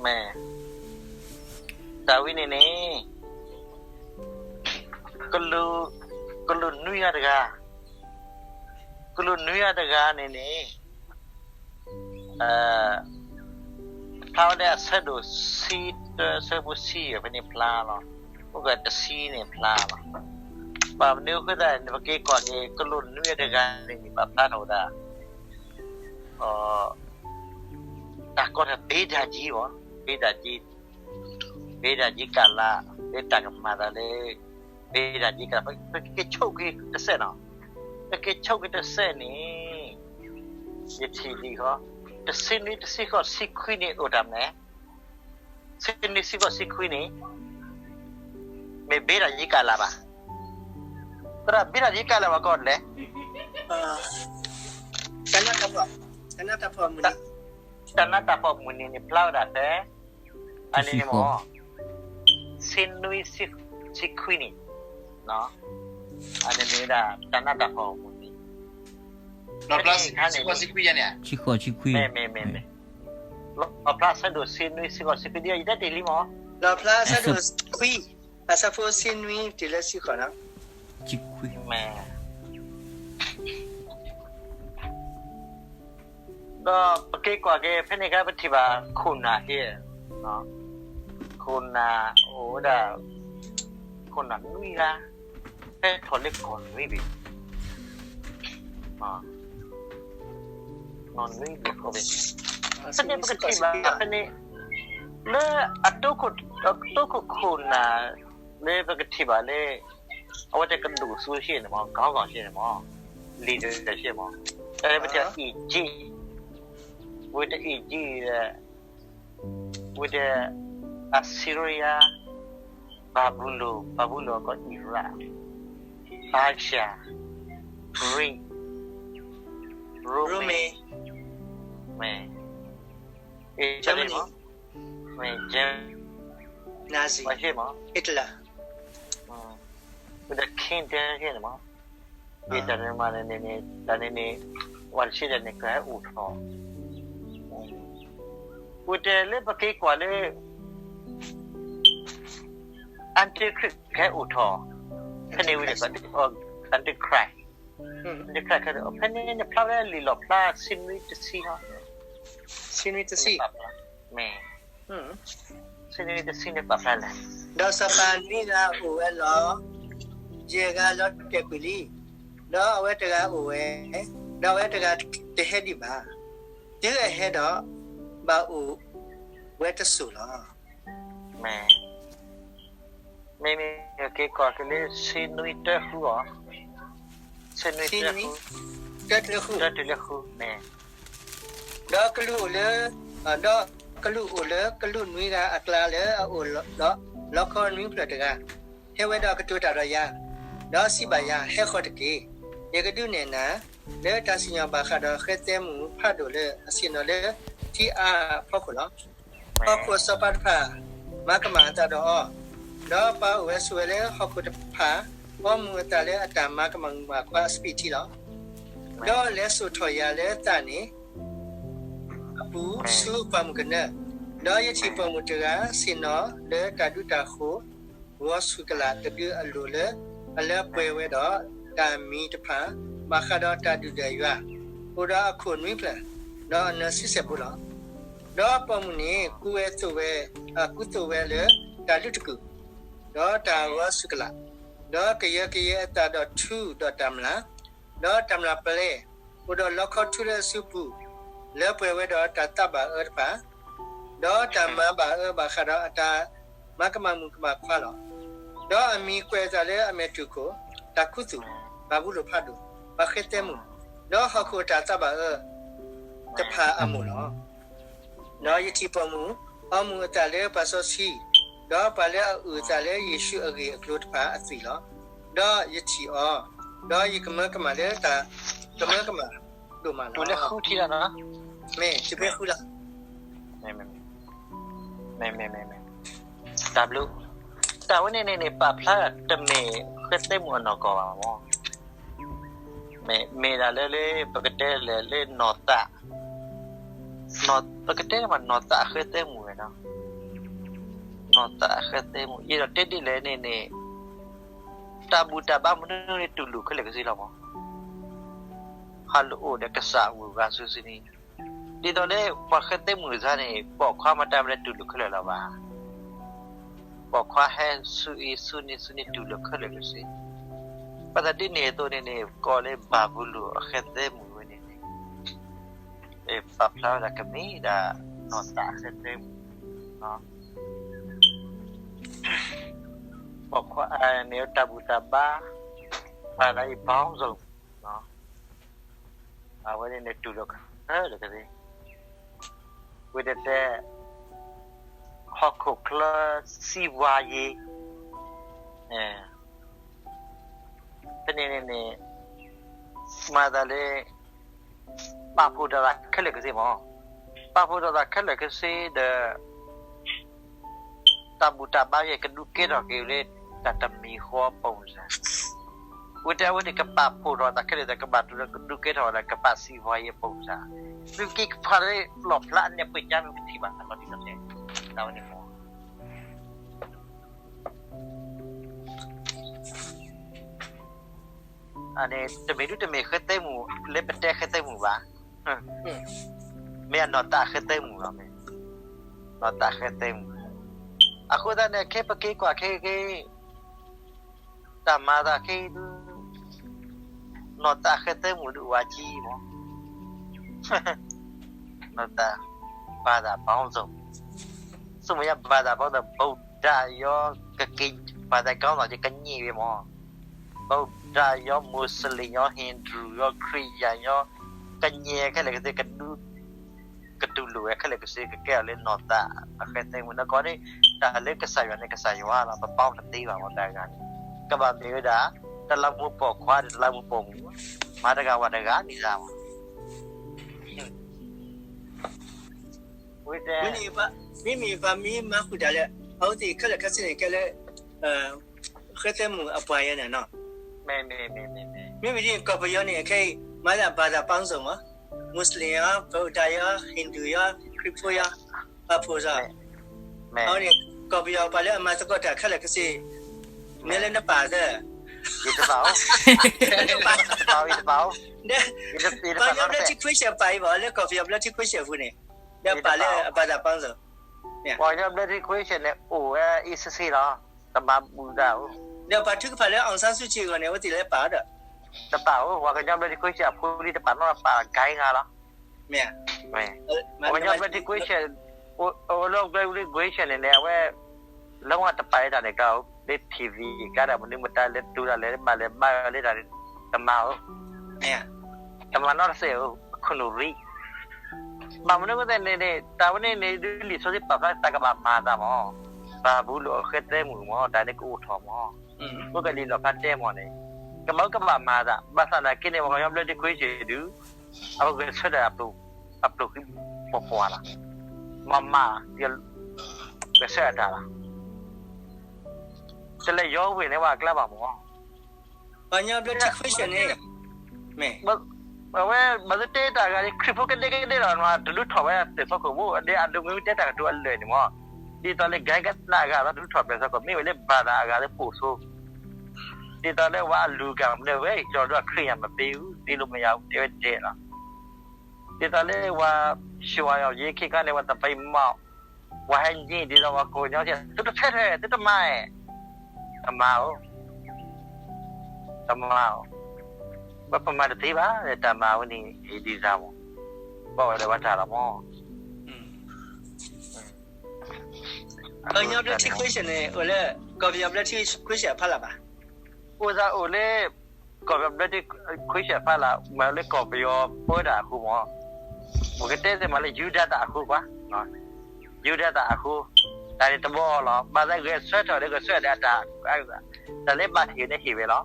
မ့ၢ် တၢ်ဝံၤန့ၣ်န့ၣ် ကလူးနွံဂၤတဂၤ, ကလူးနွံဂၤတဂၤန့ၣ်န့ၣ် ဖျါဝဲလၢအဆၢဒိၣ်ဆံတၢ အဆၢဖိဆံယဲၢ်ဖဲန့ၣ်ဖျါလီၤ, အိၣ်ကတဆံန့ၣ်ဖျါလီၤ. ဘၣ်မနုၤအဃိသတးန့ၣ် ပက့ၤကွၢ်က့ၤ ကလူးနွံဂၤတဂၤန့ၣ်န့ၣ် ဘၣ်ဖျါထီၣ်ဝဲဒၣ် တၢ်ကီတၢ် ဘ့ဒၣ်ကၠံဘၣ်, ဘ့ဒၣ်ကၠံ, ဘ့ဒၣ်ကၠံကလး လၢတၢ်ကမၤသးလၢ ဘ့ဒၣ်ကၠံကလး ပကက့ၤဆိက့ၤတစဲးနီၤ, ပကက့ၤဆိက့ၤတစဲးန့ၣ် ယထံၣ်ဒံးဃီ, တဆံနွံ တဆံဃိး တဆံခွံန့ၣ်အိၣ်တၢ်မနုၤလဲၣ်, တဆံနွံ တဆံဃိး တဆံခွံန့ၣ် မ့ၢ်ဘ့ဒၣ်ကၠံကလးဘၣ်, သရၣ် ဘ့ဒၣ်ကၠံကလးဘၣ်ကီၢ်လဲၣ် တၢ်နးတၢ်ဖှီၣ်မုၢ်နံၤန့ၣ် ဖျါဝဲဒၣ်ဖဲ အန့ၣ်မ့ၢ် ဆံနွံ ဆံခွံန့ၣ်, အန့ၣ်မ့ၢ်ဝဲဒၣ် တၢ်နးတၢ်ဖှီၣ်မုၢ်နံၤ, ဖဲန့ၣ်အခါန့ၣ် ဆံဃိး ဆံခွံ, မ့ၢ် မ့ၢ် မ့ၢ် မ့ၢ် လီၤဖျါဆၢဒိၣ်ဆံနွံ ဆံဃိး ဆံခွံ ဒ်ယတဲတ့ၢ်လံမ့ၢ်, လီၤဖျါဆၢဒိၣ်ခွံ, အဆၢဖိဆံနွံတုၤလၢဆံဃိးနီၤ, ဆံခွံ, မ့ၢ် ဒီးပက့ၤကွၢ်က့ၤ ဖဲန့ၣ်အခါ ပထံၣ်ဘၣ်ခိၣ်နၢ်ဟဲ, ခိၣ်နၢ်အိၣ်ဝဲဒၣ် ခိၣ်နၢ်နွံဂၤ ဟဲထီၣ်လၢကီၢ်နွံဘ့ၣ်, ကီၢ်နွံဘ့ၣ်, ဖဲန့ၣ်ပကထံၣ်ဘၣ်ဖဲန့ၣ် လၢအတိခိၣ်ခိၣ်နၢ် လၢပကထံၣ်ဘၣ်လၢ အဝဲတကဒိၣ်စိရှ့န့ၣ်မ့ၢ် ခေါင်းဆောင်ရှ့န့ၣ်မ့ၢ် leaderရှ့မ့ၢ် တၢ်လၢပတဲ Egypt, ဝဲတ Egypt, ဝဲတ Assyria, Babylon, Babylon ကီး Iraq, Persia, Greek, Roman, မ့ၢ် Germany, Nazi, Hitler, ဒီး King David န့ၣ်မး, တၢ်န့ၣ်မးန့ၣ်န့ၣ် တၢ်န့ၣ်န့ၣ် ပှၤတဆံဒၣ်န့ၣ် ကဟဲအိၣ်ထီၣ်, ဝံၤတဲလၢပက့ၤကွၢ်လၢ Antichrist ကဟဲအိၣ်ထီၣ်, ဖဲန့ၣ်ဝံၤဒီး Antichrist, Antichrist ဖဲန့ၣ်န့ၣ် ဖျါဝဲလံာ်လီၣ်ဖျါ ဆံနွံတဆံဟီ, ဆံနွံတဆံ, မ့ၢ်, ဆံနွံတဆံန့ၣ်ပာ်ဖျါလဲၣ်, ဒီးစီၤပၤနွံဂၤအိၣ်ဝဲလီၤ, ယဲၢ်ဂၤလီၤတဲာ်ကွံာ်လံ, ဒီးအဝဲတဂၤအိၣ်ဝဲ, ဒီးအဝဲတဂၤတဟဲဒံးဘၣ်, တုၤအဟဲဒီး ဘၣ်အိၣ်ဝဲတစိၢ်လီၤ. မ့ၢ်, မ့မ့ၢ်က့ၤကွၢ်က့ၤလၢ ဆံနွံတၢဃုအီၤ, ဆံနွံတၢဃု, တၢတုၤလၢဃု, မ့ၢ်, ဒီးကလူးအိၣ်လၢ, ဒီးကလူးအိၣ်လၢကလူးနွံဂၤအကျါလၢအအိၣ်ဒီး လီခီနွံဖျၢၣ်တဂၤ, ဟဲဝဲဒီးကတိၤတၢ်ဒီးယၤ, ဒီးစံးဘၣ်ယၤ, ဟဲဃီၤတက့ၢ်, ယကဒုးနဲၣ်နၤ လၢတၢ်စံၣ်ညီၣ်ဘၣ်ဃးဒီးဃဲသဲမုၣ်ဖးဒိၣ်လၢအဆ့ၣ်နီၤလၢထံအါအဖီခိၣ်လီၤ. ဟီၣ်ခိၣ်အစီၤပၤတဖၣ် မၤကမၣ်အသးဒီးအီၤ, ဒီးပာ်အိၣ်ဝဲဆိးဝဲလၢဟီၣ်ခိၣ်တဖၣ် အီမူၤအသးလၢအတၢ်မၤကမၣ်မုၣ်ကမၣ်ခွါအစပံးထံလီၤ. ဒီးလဲၤစိာ်ထီၣ်ယၤလၢသးန့ၣ် အပူၤဆူပှၢ်မုၢ်ကနၢ, ဒီးယထံၣ်ပိာ်မုၣ်တဂၤ ဆ့ၣ်နီၤလၢတၢ်ဒူတၢ်ဃိၤ ဂီၤဆူၣ်ကလာ်တဒုအလိၤလၢ အလၢပှဲၤဝဲဒီးတၢ်မံၤတဖၣ် ဘၣ်ဃးဒီးတၢ်ဒုၣ်ဒွဲၣ်ယွၤ, အိၣ်ဒီးအခိၣ်နွံဖျၢၣ်, ဒီးအနၢၤဆံဆဲၣ်ဖိလီၤ. ဒီးပိာ်မုၣ်န့ၣ် ကူဝဲသိးဝဲ, ကူသိးဝဲလၢတၢ်လုၢ်တကုာ်, ဒီးတၢ်ဂီၤဆူၣ်ကလာ်, ဒီးကယၢကယဲအသးဒီးထူဒီးတၢ်မျၢ်, ဒီးတၢ်မျၢ်ပျဲ, အိၣ်ဒီးလီခီထူလၢအစုပူၤ, လၢပှဲၤဝဲဒီးတၢ်သးဘၣ်အၢတဖၣ်, ဒီးတၢ်မၤဘၣ်အၢဘၣ်ဃးဒီးအတၢ်မၤကမၣ်မုၣ်ကမၣ်ခွါလီၤ. ဒီးအမံၤကွဲးအသးလၢအမဲာ်တူၢ်ခိၣ်, တၢ်ခူသူၣ်, ဘၤဘူလိၣ်ဖးဒိၣ်, ပှၤဃဲသဲမုၣ်, ဒီးဟီၣ်ခိၣ်အတၢ်သးဘၣ်အၢတဖၣ်အမိၢ်လီၤ. ဒီးယထံၣ်ပိာ်မုၣ်, အီမူၤအသးလၢပှၤစီဆှံ, ဒီးပှၤလၢအအုၣ်အသးလၢယ့ၣ်ၡူးအဂ့ၢ်အကျိၤတဖၣ်အသွံၣ်လီၤ. ဒီးယထံၣ်အီၤ, ဒီးယကမၢကမၣ်လၢတၢ်ကမၢကမၣ်ဒိၣ်မးလီၤ. မ့ၢ်တဘ့ၣ်ဃုလီၤ. တၢ်ဘျုး, တၢ်ဝဲန့ၣ်န့ၣ်န့ၣ် ပာ်ဖျါတမ့ၢ်ဃဲသဲမုၣ်အနီၢ်ကီၢ်ဘၣ်မး. မ့ၢ်ဒၣ်လၢလၢပကတဲလဲၣ်လၢနီၢ်သး, ပကတဲမးနီၢ်သးအဃဲသဲမုၣ်ဝဲနီၤ, နီၢ်သးအဃဲသဲမုၣ် ယဲဒီးတဲဒ်လဲၣ်န့ၣ်န့ၣ်, တၢ်ဘူၣ်တၢ်ဘါမနုၤန့ၣ်တူၢ်လိာ်ခဲလၢာ်ကသ့လီၤမး. ဟးလိာ်အိၣ်ဒီးကစၢ်အဂုၤအဂၤစုာ်စုာ်န့ၣ်, ဒ်သိးလၢပှၤဃဲသဲမုၣ်စါန့ၣ် ပိာ်ခွါမတၤမတၤတူၢ်လိာ်ခဲလၢာ်လီၤဘၣ်. ပိာ်ခွါဟဲဆူအံၤဆူန့ၣ်ဆူန့ၣ်တူၢ်လိာ်ခဲလၢာ်ကသ့. ဘၣ်သးဒ်န့ၣ်အသိးန့ၣ်န့ၣ် ကိးလၢဘၤဘူလိၣ်အဃဲသဲမုၣ်ဝဲန့ၣ်န့ၣ်, ပာ်ဖျါဝဲဒၣ်ကမ့ၢ်ဒၣ်နီၢ်သးအဃဲသဲမုၣ်, ပိာ်ခွါန့ၣ်တၢ်ဘူၣ်တၢ်ဘါ, ဘၣ်သးအံၤဘီစိၤ, အဝဲန့ၣ်န့ၣ်တူၢ်လိာ်ခဲလၢာ်ကသ့. ဝံၤတတဲ, ဟီၣ်ခိၣ်ချၢစံးဝါယ့ၤ, ဖဲန့ၣ်န့ၣ်န့ၣ်, မၤသးလၢ ပာ်ဖှိၣ်ထီၣ်သးခဲလၢာ်ကသ့မး, ပာ်ဖှိၣ်ထီၣ်သးခဲလၢာ်ကသ့ဒီး တၢ်ဘူၣ်တၢ်ဘါယဲၢ်ကဒုးကဲထီၣ်က့ၤလၢ တၢ်တမံၤဃီအပူၤစ့ၢ်, ဝံၤတဲအဝဲန့ၣ်ကပာ်ဖှိၣ်ထီၣ်သးခဲလၢာ်သးကဘၣ်တူၢ်ဒီးကဒုးကဲထီၣ်ဝဲဒၣ်ကပာ်စံးဝါယ့ၤအပူၤစ့ၢ်, သုက့ၤဖးလၢလီၣ်ဖျါအနဲၣ်ပှ့ၤကါမ့ၢ်ပထံၣ်ဘၣ်လီၤဒ်သိးတဲ, တၢ်ဝဲန့ၣ်မး တမ့ၢ်ဒုတမ့ၢ်ဃဲသဲမုၣ်လၢပတဲဃဲသဲမုၣ်ဘၣ်, မ့ၢ်အနီၢ်သးဃဲသဲမုၣ်လီၤ, မ့ၢ်နီၢ်သးဃဲသဲမုၣ်, အဃိသတးန့ၣ် ခဲပက့ၤကွၢ်ခဲက့ၤ တၢ်မၤသးခဲအံၤဒု နီၢ်သးဃဲသဲမုၣ်ဒုးဝဲကံမး, နီၢ်သး ဘၣ်သးပီၣ်စိၤ, ဆိမိၣ်ယါဘၣ်သးပီၣ်စိၤ ဗုဒ္ဓရော ကက့ၤ ဘၣ်သးကီၢ်လီၤကကညံးဝဲမး, ဗုဒ္ဓရော မူစလ့ၣ်ရော ဟိန္ဒူရော ခရံာ်ယၤရော ကညံးခဲလၢာ်ကသ့ ကဒု ကတူၢ်လိာ်ဝဲခဲလၢာ်ကသ့ ကကဲအီၤလၢနီၢ်သးအဃဲသဲမုၣ် နကီန့ၣ် တၢ်လၢကစၢ်ယွၤန့ၣ် ကစၢ်ယွၤလီၤ ပပီၣ်တသ့ဘၣ်မး တၢ်ဂၤန့ၣ် ကဘၣ်မ့ၢ်ဝဲဒၣ် တလးမူပိာ်ခွါဒီးတလးမူပိာ်မုၣ် မၤတဂၤဝၤတဂၤန့ၣ်လီၤ. မ့မ့ၢ်ပှၤမ့ၢ်မၤဃုာ်တၢ်လၢ အဝဲသ့ၣ်ခဲလၢာ်ခဲဆ့န့ၣ် ကဲလၢ ဃဲသဲမုၣ်အပှၤယဲန့ၣ်နီၤ, မ့မ့ၢ်ဒ် ကီၢ်ပယီၤန့ၣ် ခဲအံၤ မၤလၢအဘၣ်သးပၢ်စိၤမး, မူးစလ့ၣ်ယီၤ, ပၢၤတၢ်ယီၤ, ဟိန္ဒူယီၤ, ခရံာ်ဖိယီၤ, ပၢ်ဖိစီၤ, အဝဲန့ၣ် ကီၢ်ပယီၤပှၤလၢအမၤသကိးတၢ်ခဲလၢာ်ခဲဆ့, မ့ၢ်လၢနပာ်သၢ ယတပာ်, ပှၤကညီဘျၢထံခွ့ရှၢၣ်ပာ်အံၤဘၣ် လၢကီၢ်ပယီၤဘျၢထံခွ့ရှၢၣ်အပူၤန့ၣ်, ဒီးပာ်လၢအဘၣ်သးပၢ်စိၤ, ပှၤကညီဘျၢထံခွ့ရှၢၣ်န့ၣ် အိၣ်ဝဲအံၤစ့ၢ်ကီးလီၤ, တမၤဘူၣ်တၢ်ဧိၤ, ဒီးပှၤထုကဖၣ်လၢ အောင်ဆန်းစုကြည် အဂီၢ်န့ၣ် အဝဲသ့ၣ်လၢပာ်ဒီး, တပာ်ဧိၤ, ပှၤကညီဘျၢထံခွ့ရှၢၣ်အဖိလံတပာ်နီတပာ် ဂၤဂၤလီၤ ပှၤကညီဘျၢထံခွ့ရှၢၣ်, အိၣ်လၢဘျၢထံခွ့ရှၢၣ်န့ၣ်န့ၣ် အဝဲ လၢဝဲတပာ်လၢတၢ်န့ၣ်ကီး လၢ ထံၣ်ဝံၤ ကါဒီးမနုၤမတၤလဲၤတူၢ်တၢ်လဲၤဘၣ်လဲၤဘၣ်လၢတၢ်န့ၣ် တမၤဧိၤ, တမၤနီတစဲးဧိၤ အခိၣ်နူာ်ရံ, ဘၣ်မနုၤအဃိသတးန့ၣ်န့ၣ် တၢ်ဝဲန့ၣ်န့ၣ် ဒ်လံာ်စီဆှံပာ်ဖျါတၢ်ကဘၣ်မၤအသးမး, ဘၤဘူလိၣ်အဃဲသဲမုၣ်မး တၢ်န့ၣ်ကအိၣ်ထီၣ်မး, အဃိကလံာ်လီၣ်ဖျါတဲမးန့ၣ် ကဘၣ်ကဘၣ်မၤအသး ဘၣ်ဆၣ်သနာ်က့န့ၣ် ပှၤကညီဘျၢထံခွ့ရှၢၣ်ဒုး အဝဲဂဲၤဆၢထၢၣ်အပျိၢ်ခံပှၤပှၤလီၤ, မၤမၤ ဂဲၤဆၢထၢၣ်တၢ်လီၤ, တလဲၤယီဝ့ၢ်န့ၣ်ဝဲအကျါဘၣ်မး, ပှၤကညီဘျၢထံခွ့ရှၢၣ်န့ၣ် အဝဲ ဘၣ်သ့ၣ်တဲတၢ်ဂၤန့ၣ် ခရံာ်ဖိကဒဲကဒဲလီၤ တဒုးထီၣ်ဝဲဒၣ်သုးသီခိၣ်ဖိ ဒီးအဒိးမ့ၢ်တဲတၢ်ကတိၤအလၢာ်န့ၣ်မး, ဒ်သိးလၢ ကဟဲကနၣ်အဂၤ တဒုးထီၣ်သုးသီခိၣ် မ့ၢ်ဝဲလၢဘၣ်သးအဂၤလၢပိာ်ဆိ ဒ်သိးလၢဝဲအလူၤကၣ်မနုၤဝဲ ကၠီၤဒိၣ် ခရံာ်ယၤမ့ၢ်ပ့ၤအူ တ့လိာ်မ့ၢ်ယၤအူ တဲဝဲဒ်လဲၣ်လီၤ, ဒ်သိးလၢဝဲ ရွှေဝါရောင် ယဲၢ်ခ့ခါန့ၣ် ဝဲတပံမီၢ် ဝဲဟဲညံ ဒ်သိးဝဲကိးညီ သုတဖဲထွဲ သုတမၤအဲၣ် တမၤဧိၤ တမၤဧိၤ, ဝဲပမၤတသ့ဘၣ် တၢ်မၤဝဲန့ၣ် ဒ်သးမး, ဘၣ်ဝဲဒီးဝဲတၢ်လီၤမး, ပှၤကညီဘျၢထံခွ့ရှၢၣ်န့ၣ် အိၣ်လၢ ကီၢ်ပယီၤဘျၢထံခွ့ရှၢၣ်အဖီလာ်ဘၣ်, အိၣ်သးအိၣ်လၢ ကီၢ်ပယီၤဘျၢထံခွ့ရှၢၣ်အဖီလာ် မ့ၢ်လၢကီၢ်ပယီၤပၢတၢ်အဃိမး, ပကတဲသ့မးလၢယူဒၤတၢ်အဃိကွၢ်, ယူဒၤတၢ်အဃိ, တၢ်န့ၣ်တဘီလီၤ, ဘၣ်သးဂဲၤဆၢထၢၣ်ဒီး ဂဲၤဆၢထၢၣ်ဒီးတၢ်, တၢ်လၢဘၣ်ဟ့ၣ်န့ၣ်ဟ့ၣ်ဝဲလီၤ,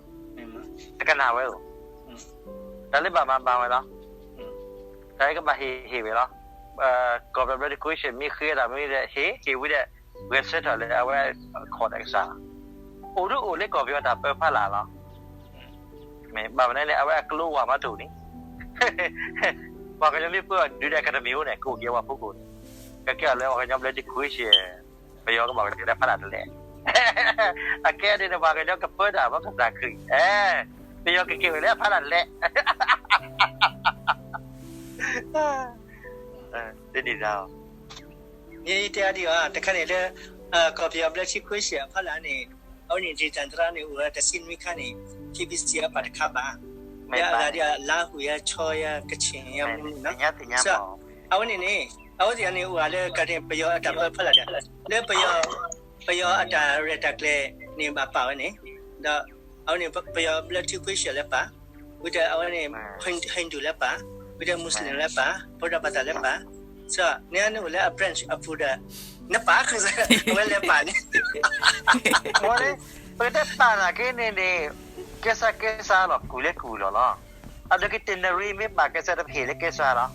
တကနၣ်ဝဲဧိၤ, တၢ်လၢဘၣ်မၤမၤဝဲလီၤ, တၢ်လၢကဘၣ်ဟ့ၣ်ဟ့ၣ်ဝဲလီၤ, ကီၢ်ပယီၤဘျၢထံခွ့ရှၢၣ်မ့ၢ်ဃ့တၢ်မ့ၢ်ဒီး ဟ့ၣ်ဟ့ၣ်ဝံၤဒီး ဂဲၤဆၢထၢၣ်လၢအဝဲခိးတၢ်ကစၢ်လီၤ, အိၣ်ဒုးအိၣ်လၢကီၢ်ပယီၤတၢ်ပၢဖီလာ်လီၤ မ့ၢ်ဘၣ်မနုၤန့ၣ် အဝဲအကျိဝဲမးတအိၣ်န့ၣ်, ပှၤကညီမ့ၢ်ပၢအီၤဒုးဒီးကတမံၤအိၣ်န့ၣ် ကအိၣ်က့ၤဝဲဖိကိာ်န့ၣ်, ကကဲအီၤလၢပှၤကညီဘျၢထံခွ့ရှၢၣ်, ပယီၤကဘၣ်ကတၢၢ်လၢဖီလာ်တလဲၣ်, အကဲဒ်န့ၣ် ပှၤကညီကပၢတၢ်ဘၣ်ကစၢ်ခရံာ်, ပယီၤကက့ၤဝဲလၢဖီလာ်တလဲၣ် တဒ်သး မ့ၢ်တဲအါဒံးအီၤ တခါန့ၣ်လၢ ကီၢ်ပယီၤဘျၢထံခွ့ရှၢၣ်အဖီလာ်န့ၣ် အဝဲန့ၣ် ဒေသန္တရ န့ၣ် အိၣ်ဝဲတဆံနွံခါန့ၣ် KBC အပာ်တခါဘၣ်, လၢအဂၤဒ်အလါဟူယၤ ခၠီယၤ ကချ့ၣ်ယၤ မနုၤနီၤ, အဝဲန့ၣ်န့ၣ် အဝဲသ့ၣ်န့ၣ်အိၣ်ဂၤလၢကန့ၣ် ပယီၤအတၢ်ပၢဖီလာ်ဒီး လၢ ပယီၤအတၢ်ရဲၣ်တၢ်ကျဲၤန့ၣ် ဘၣ်ပာ်ဝဲန့ၣ်, ဒီး အဝဲန့ၣ် ပယီၤဘျၢထံခွ့ရှၢၣ်လၢပာ်, ဝံၤဒီးအဝဲန့ၣ် Hindu လၢပာ်, ဝံၤဒီး Muslim လၢပာ်, ဗုဒ္ဓဘာသာ လၢပာ်, နန့ၣ်အိၣ်လၢအ branch အပူၤဒီး နပာ်ဃုာ်စ့ၢ် အဝဲလဲၤပာ်န့ၣ် မ့ၢ်လၢ ပကတဲပာ်နာ်က့န့ၣ်န့ၣ် ကဲစါကဲစါလီၤ ကူၣ်လဲကူၣ်လီၤလီၤ, အဒိက့ၤတနရံမ့ၢ်ပာ်ကဲစါဒီး ပဟ့ၣ်လၢကဲစါလီၤ,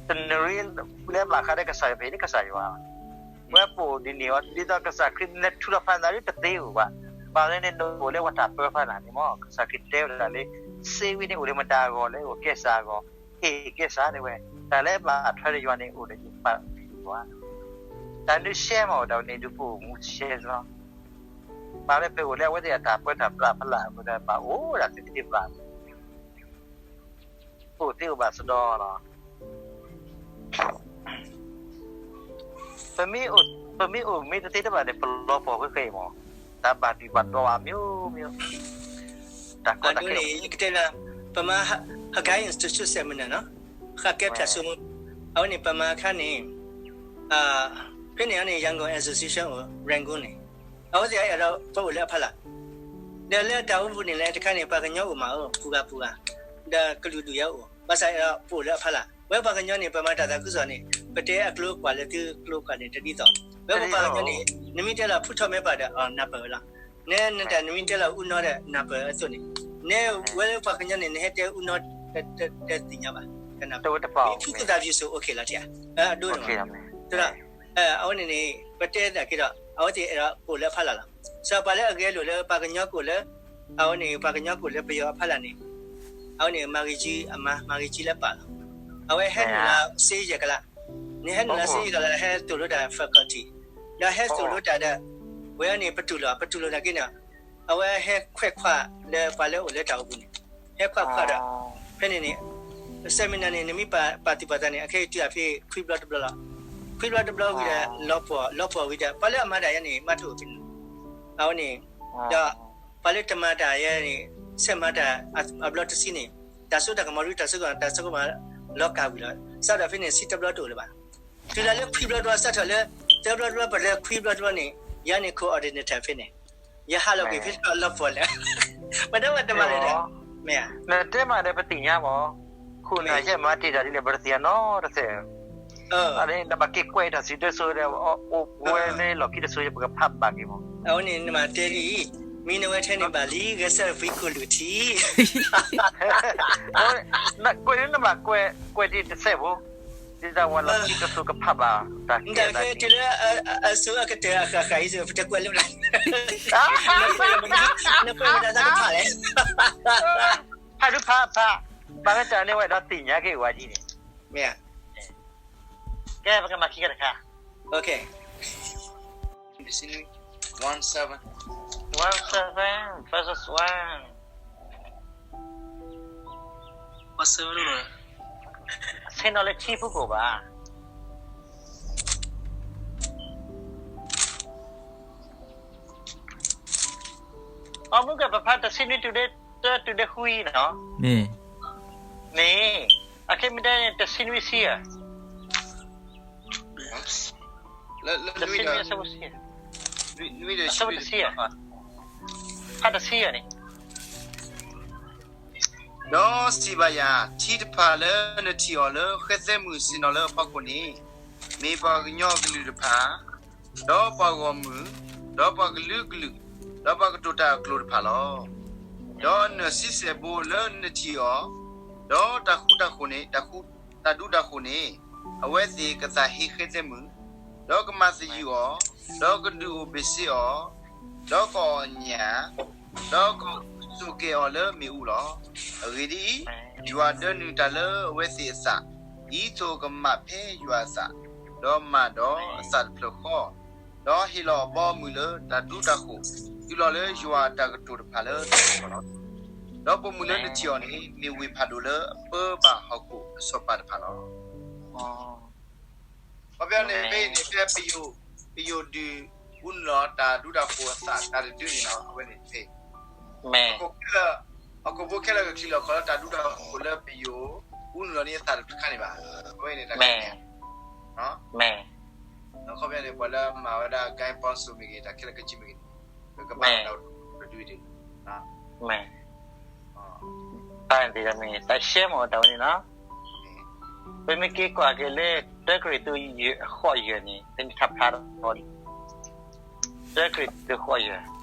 တနရံလၢဘၣ်ဃးဒီးကစၢ်ယွၤ ပဟ့ၣ်လၢကစၢ်ယွၤလီၤ, ဝဲပအိၣ်ဒ်န့ၣ်အီၤ ဒ်သိးကစၢ်ခရံာ်နထူၣ်လီၤဖးနၤဒ်တသ့ဧိၤဘၣ်, ဘၣ်မနုၤန့ၣ် နအိၣ်လၢပှၤတၢ်ပၢဖီလာ်န့ၣ်မ့ၢ် ကစၢ်ခရံာ်တဲဝဲဒၣ်လၢ စ့ဝံန့ၣ်အိၣ်လၢမတၤအဂီၢ်လဲၣ် အိၣ်ကဲစါအဂီၢ်, ဟ့ၣ်ကဲစါတဲဝဲ, တၢ်လၢဘၣ်ထွဲဒီးယွၤန့ၣ် အိၣ်ဒီးယွၤ, တၢ်နုၤရှဲမ့ၢ်အိၣ်တၢ်န့ၣ် ဒုးပအိၣ်မူရှဲစ့ၢ်လီၤ, ဘၣ်လၢပအိၣ်လၢအဝဲသ့ၣ်အတၢ်ပၢတၢ်ပြးဖီလာ်အဃိဒီး ဘၣ်အိၣ်ဒၣ်သ့ၣ်သ့ၣ်ဘၣ် ပအိၣ်သ့အိၣ်ဘၣ်စ့ၢ်ကီးလီၤ, ပမ့ၢ်အိၣ်မ့ၢ်တသ့တဘၣ်န့ၣ် ပလီၤပှီၢ်ဃဲဃဲအံၤမ့ၢ်, တၢ်ဘၣ်ဒံးဘၣ်တီဘၣ်မ့ၢ်မ့ၢ်, တၢ်ကီတၢ်ခဲ, ပမၤ Haggai Institute seminar နီၤ, ဃးကဲဖျါစိမူ, အဝဲန့ၣ် ပမၤအခါန့ၣ် ဖဲန့ၣ်အန့ၣ် Yangon Association of Rangoon န့ၣ်, အဝဲသ့ၣ်အဲၣ်ဒိးပအိၣ်လၢအဖီလာ်, ဒီးလၢတၢ်အိၣ်မူပူၤန့ၣ်လဲၣ် တခါန့ၣ် ပှၤကညီအိၣ်မးဧိၤ ပူၤဂၤပူၤဂၤ, ဒီးကလုာ်ဒူၣ်ယဲအိၣ်, ဘၣ်ဆၣ်အဲၣ်ဒိးပအိၣ်လၢအဖီလာ်, ဝဲပှၤကညီန့ၣ် ပမၤတၢ်သးခုကစီၣ်န့ၣ် ပတဲအကျိၤကွၢ်လၢသုကျိၤကွၢ်န့ၣ် တဒ်သိး, ဝဲပပှၤကညီန့ၣ် နမ့ၢ်တဲလီၤဖုထီၣ်မဲပၢ်ဒီး နၢ်ပၢၢ်ဝဲလီၤ, န နတၢ်နမ့ၢ်တဲလီၤအူနီဒီး နၢ်ပၢၢ်အသိးန့ၣ်, နဝဲလၢပှၤကညီန့ၣ် နဟဲတဲအူနီ တသ့ၣ်ညါဘၣ်, မ့ၢ်ဖုကသး view စိၤ okay လီၤ, အဒိန့ၣ်မး ဒီး အဝဲန့ၣ်န့ၣ် ပတဲသနာ်က့ဒီး အဝဲသ့ၣ်အဲၣ်ဒိးကအိၣ်လၢအဖီလာ်လီၤ. စးပှၤလၢအဂဲၤလိာ်လၢပှၤကညီကအိၣ်လၢ အဝဲန့ၣ် ပှၤကညီကအိၣ်လၢပယီၤအဖီလာ်န့ၣ် အဝဲန့ၣ် မၤဂ့ၤကၠံအမါ မၤဂ့ၤကၠံလၢပၢ်လီၤ. အဝဲဟဲနုာ်လီၤစ့ယဲၢ်ကလး, နဟဲနုာ်လီၤစ့ယဲၢ်ကလး ဟဲသိၣ်လိတၢ် faculty, ဒီးဟဲသိၣ်လိတၢ်ဒီး ဝဲန့ၣ်ပတူၢ်လိာ် ပတူၢ်လိာ်သနာ်က့န့ၣ် အဝဲဟဲခွဲးခွါလၢပှၤလၢအအိၣ်လၢတၢ်အိၣ်ပူၤန့ၣ် ဟဲခွဲးခွါဒီး ဖဲန့ၣ်န့ၣ် seminar န့ၣ် နမ့ၢ်ပာ်သူၣ်ပာ်သးန့ၣ် အခဲအံၤတုၤအဖဲခွံဘျီတဘျီလီၤ. ခွံဘျီတဘျီဝံၤဒီး လီၤပှီၢ် လီၤပှီၢ်ဝံၤဒီး ပှၤလၢအမၤတၢ်ယဲန့ၣ် မၤတအိၣ်ဖဲန့ၣ် အဝဲန့ၣ် ဒီး ပှၤလၢတမၤတၢ်ယဲန့ၣ် ဆဲးမၤတၢ်အဘျီတဆံန့ၣ် တၢ်စိတၢ်ကမီၤဒု တၢ်စိကမီၤ တၢ်စိကမီၤလီၤကၢ်ဝံၤလီၤ. စးထီၣ်ဖဲန့ၣ် ဆံတဘျီတအိၣ်လၢၤဘၣ်. တုၤလၢခွံဘျီတဘျီ စးထီၣ်လၢ သၢဘျီတဘျီ ပလၢခွံဘျီတဘျီန့ၣ် ယၤန့ၣ် coordinator ဖဲန့ၣ် ယဟးလီၤက့ၤဖဲလီၤပှီၢ်လၢ ပဒိးဝဲတမၤလၢၤဒီး မ့ၢ်ဧါ နတဲမၤဒီးပသ့ၣ်ညါမး, ခိၣ်နၢ်ယဲၢ်မၤတ့ၢ်တၢ်ဒ်လဲၣ် ပတသ့ၣ်ညါနီတစဲး, အန့ၣ်နဘၣ်က့ၤကွဲးတၢ်စံးတၢ်စိဒီး အိၣ်ဝဲလၢလီၢ်ခံတစိၤ ပကဖးဘၣ်က့ၤမး, အဝဲန့ၣ်နမၤတဲဒ်အံၤ, မံနဝဲထဲန့ၣ်ဘၣ်လံ ဂဲၤဆၢထၢၣ်ဖံးခိၣ်လုၢ်ထံ ကွဲးန့ၣ်နဘၣ်ကွဲး ကွဲးဒ်တစဲးဖိ, ဒ်တၢ်ဝဲလီၢ်ခံတစိၤကဖးဘၣ်, တၢ်ကဲဒ်န့ၣ် တုၤလၢ အစိအကတၢၢ်အဃၣ်ဃၣ်အံၤစ့ၢ် ပတကွဲးလၢ နကွဲးမတၤတၢ်ကဖးလဲၣ်, ဖးဒုဖးဖး, ဘၣ်လၢတၢ်န့ၣ်ဝဲဒီးသ့ၣ်ညါက့ၤဝဲဒ်န့ၣ်, မ့ၢ်ဧါ, ကဲ ပကမၤခံခါတခါ, one seven, one seven versus one, ဆ့ၣ်နီၤလၢထံဖုကိၣ်ဘၣ် အမုၢ်ကပဖးတဆံနွံတုၤလၢ တတုၤလၢဃုအံၤနီၤ, မ့ၢ်, မ့ၢ်, အခဲမ့ၢ်တဲန့ၣ် တဆံနွံဆံဧါ, တဆံနွံအဆၢဖိဆံ, အဆၢဖိတဆံဧါ, ဖးတဆံဧါန့ၣ် ဒီးစံးဘၣ်ယၤ, ထံတဖၣ်လၢနထံၣ်အီၤလၢဃဲသဲမုၢ်ဆ့ၣ်နီၤလၢအဖီခိၣ်န့ၣ်, မ့ၢ်ပှၤကညီအကလုာ်တဖၣ်, ဒီးပှၤဂီၢ်မုၢ်, ဒီးပှၤကလုာ်ကလုာ်, ဒီးပှၤကတိၤတၢ်အကျိာ်တဖၣ်လီၤ. ဒီးနၢၣ်စံစဲးဘိလၢနထံၣ်အီၤ, ဒီးတၢ်ဃူတၢ်ဃိၣ်န့ၣ်, တၢ်ဃူ, တၢ်ဒူတၢ်ဃိၣ်န့ၣ်, အဝဲသ့ၣ်ကသးဟ့ဃဲသဲမုၢ်, ဒီးကမၤသယုၢ်အီၤ, ဒီးကဒုးအိၣ်ဘ့ၣ်ဆ့အီၤ, ဒီးကအီၣ်ညၣ် ဒီးကစိာ်ကဲၤအီၤလၢမ့ၣ်အူလီၤ. အဂ့ၢ်ဒ်အံၤ, ယွၤဒၢနုာ်တၢ်လၢအဝဲသ့ၣ်အသး, ဒ်သိးကမၣ်ဖဲယွၤအသး, ဒီးမၤဒီးအသးတဖျၢၣ်ဃီ, ဒီးဟ့ၣ်လီၤအဘီအမုၢ်လၢတၢ်ဒူတၢ်ဃိၣ်, တုၤလီၤလၢယွၤအတၢ်ကတိၤတဖၣ်လၢတၢ်ကပီၤလီၤ. ဒီးပိာ်မုၣ်လၢနထံၣ်အီၤန့ၣ် မ့ၢ်ဝ့ၢ်ဖးဒိၣ်လၢအပၢဘၣ်ဟီၣ်ခိၣ်အစီၤပၤတဖၣ်လီၤ. ခီပညီန့ၣ် ဖဲအံၤန့ၣ် ဖဲပယိၤ, ပယိၤဒုး အူနုာ်လီၤတၢ်ဒူတၢ်ဃိၣ်အသးတၢ်တဒုန့ၣ်လီၤ. အဝဲန့ၣ်ဖဲ ဟီၣ်ခိၣ်ဖိခဲလၢာ်, ဟီၣ်ခိၣ်ဖိခဲလၢာ်ကချံးလီၤခီၣ်လၢတၢ်ဒူတၢ်ဃိၣ်လၢပယိၤ အူနုာ်လီၤန့ၣ်အသးတဖျၢၣ်တခါန့ၣ်ဘၣ်. အဝဲန့ၣ်တၢ်ကန့ၣ် ခီပညီန့ၣ် ပှၤလၢမၤဝဲဒၣ် ကဲပိၣ်စိမ့ၢ်ဂ့ၤ တၢ်ခဲလၢာ်ကဆံမ့ၢ်ဂ့ၤန့ၣ် ပကဘၣ်တၢ်ဒုးတဒုဒုး တၢ်ရှဲမ့ၢ်တၢ်ဝဲန့ၣ်လီၤ. ပမ့ၢ်က့ၤကွၢ်က့ၤလၢ တၢကရံၣ်သူးဃိးယဲၢ်န့ၣ် ပမ့ၢ်ထးဖျါထီၣ်လံ တၢကရံၣ်သူးဃိးယဲၢ်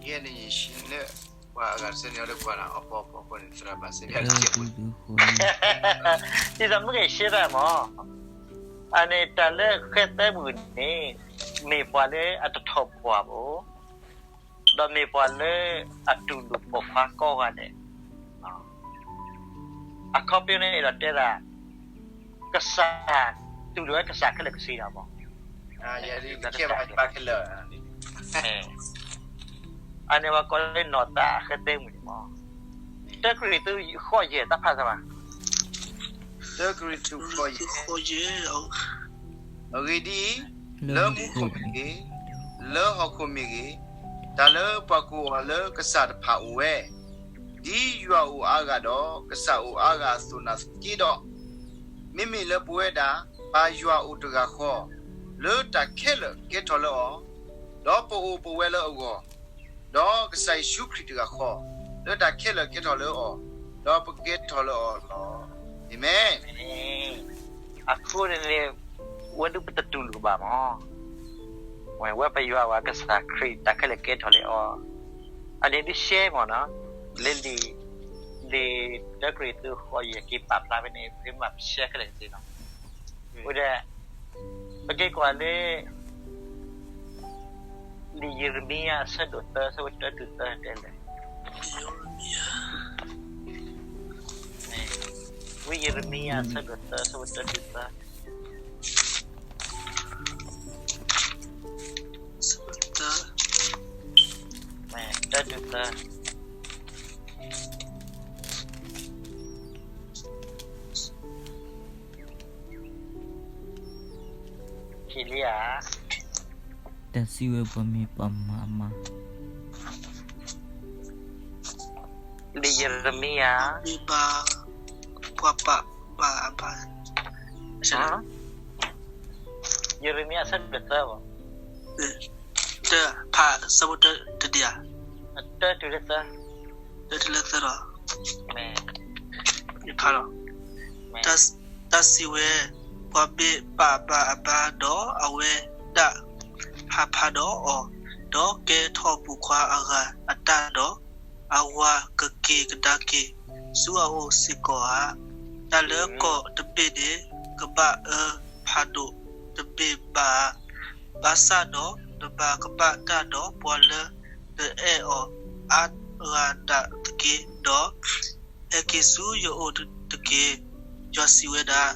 ယဲန့ၣ်ယဆံလၢ ပှၤအဂၤတဆၢန့ၣ် အီၤလၢကွၢ်လၢအပီၤပီၤဃိန့ၣ် သရၣ်ဘၣ်စဲဘၣ်တကဲးဖိ ဒ်သိးမုၢ်ဂ့ၤရှဲတၢ်မး အန့ၣ်တၢ်လၢဃဲသဲမုၣ်န့ၣ် မ့ၢ်ပှၤလၢအတထီၣ်ပှၢ်ဘၣ် ဒီးမ့ၢ်ပှၤလၢအတူၢ်လိာ်ပိာ်ခွါကိးဂၤဒဲး အခီပညီန့ၣ်ဒီးတဲဒၣ် ကစၢ် တူၢ်လိာ်ဝဲကစၢ်ခဲလၢာ်ကဆံးဒီးမး အန့ၣ်ပှၤကိးလၢနီၢ်သးအဃဲသဲမုၣ်န့ၣ်မး တၢကရံၣ်သူးဃိးယဲၢ်တၢ်ဖးစၢ်ဘၣ် တၢကရံၣ်သူးဃိးယဲၢ် အဂ့ၢ်ဒ်အံၤ, လၢမူခိၣ်မ့ၢ်ဂ့ၤ, လၢဟီၣ်ခိၣ်မ့ၢ်ဂ့ၤ, တၢ်လၢပှၤကိးအီၤလၢကစၢ်တဖၣ်အိၣ်ဝဲ, ဒ်ယွၤအိၣ်အါဂၤဒီးကစၢ်အိၣ်အါဂၤအသိးနာ်သက့ဒီး, မ့မ့ၢ်လၢပဝဲဒၣ် ပၢ်ယွၤအိၣ်တဂၤဃီ, လၢတၢ်ခဲလၢာ်ကဲထီၣ်လၢအီၤ, ဒီးပအိၣ်ပဝဲလၢအဂီၢ်, ဒီးကစၢ်ယ့ၣ်ၡူးခရံာ်တဂၤဃီ, လၢတၢ်ခဲလၢာ်ကဲထီၣ်လၢအီၤ, ဒီးပကဲထီၣ်လၢအီၤလီၤ. အၤမ့ၣ်. အဃိန့ၣ်န့ၣ် ဝဲဒၣ်ပတတူၢ်လိာ်ဘၣ်မး, ဝဲပယွၤဝဲကစၢ်ခရံာ်တၢ်ခဲလၢာ်ကဲထီၣ်လၢအီၤ, အန့ၣ်ဒုးရှဲမးနီၤ, လၢလံာ် လံာ်တၢကရံၣ်သူး ဃိး ယက့ၤပာ်ဖျါဖဲန့ၣ် ပမ့ၢ်ပရှဲခဲလၢာ်ကသ့လီၤ. အဃိဒီး ပက့ၤကွၢ်လၢ လံာ်ယံးရမံယၤ အဆၢဒိၣ်သၢ အဆၢဖိတၢတုၤသၢတဲလဲၣ်. ဝံယံးရမံယၤ အဆၢဒိၣ်သၢ အဆၢဖိတၢတုၤသၢ. တၢတုၤသၢ. ဟ့ၣ်လံဧါ. တၢ်စံးဝဲပှၤမ့ၢ်ပှၤမၤအမါ, လံာ်ယံးရမံယၤ ပှၤပာ်ဘၣ်အဘါ, ယံးရမံယၤ အဆၢဒိၣ်သၢဘၣ်. တၢ်ဖးဆၢဖိတၢတဒံးဧါ. တၢတုၤလၢသၢ, တၢတုၤလၢသၢလီၤ. ယဖးလီၤ. တၢ်စံးဝဲ, ပှၤမ့ၢ်ပာ်ဘၣ်အဘါဒီး အဝဲဒၣ်ဟးဖးဒီးအီၤ, ဒီးကဲထီၣ်ပိာ်ခွါအဂၤအတၢ်ဒီး, အဝၤကက့ၤကဒါက့ၤဆူအအိၣ်စ့ၢ်ကီးဧါ. တၢ်လၢကီၢ်တဘ့ၣ်န့ၣ် ကဘၣ်အၢဖးဒိၣ်တဘ့ၣ်ဘၣ်ဧါ. ဘၣ်ဆၣ်ဒီးနမၤကမၣ်တၢ်ဒီးပှၤလၢနအဲၣ်အီၤအါဂၤဒၣ်တက့ၢ်, ဒီး ဟဲက့ၤဆူယအိၣ်တက့ၢ်. ယွၤစံးဝဲဒၣ်,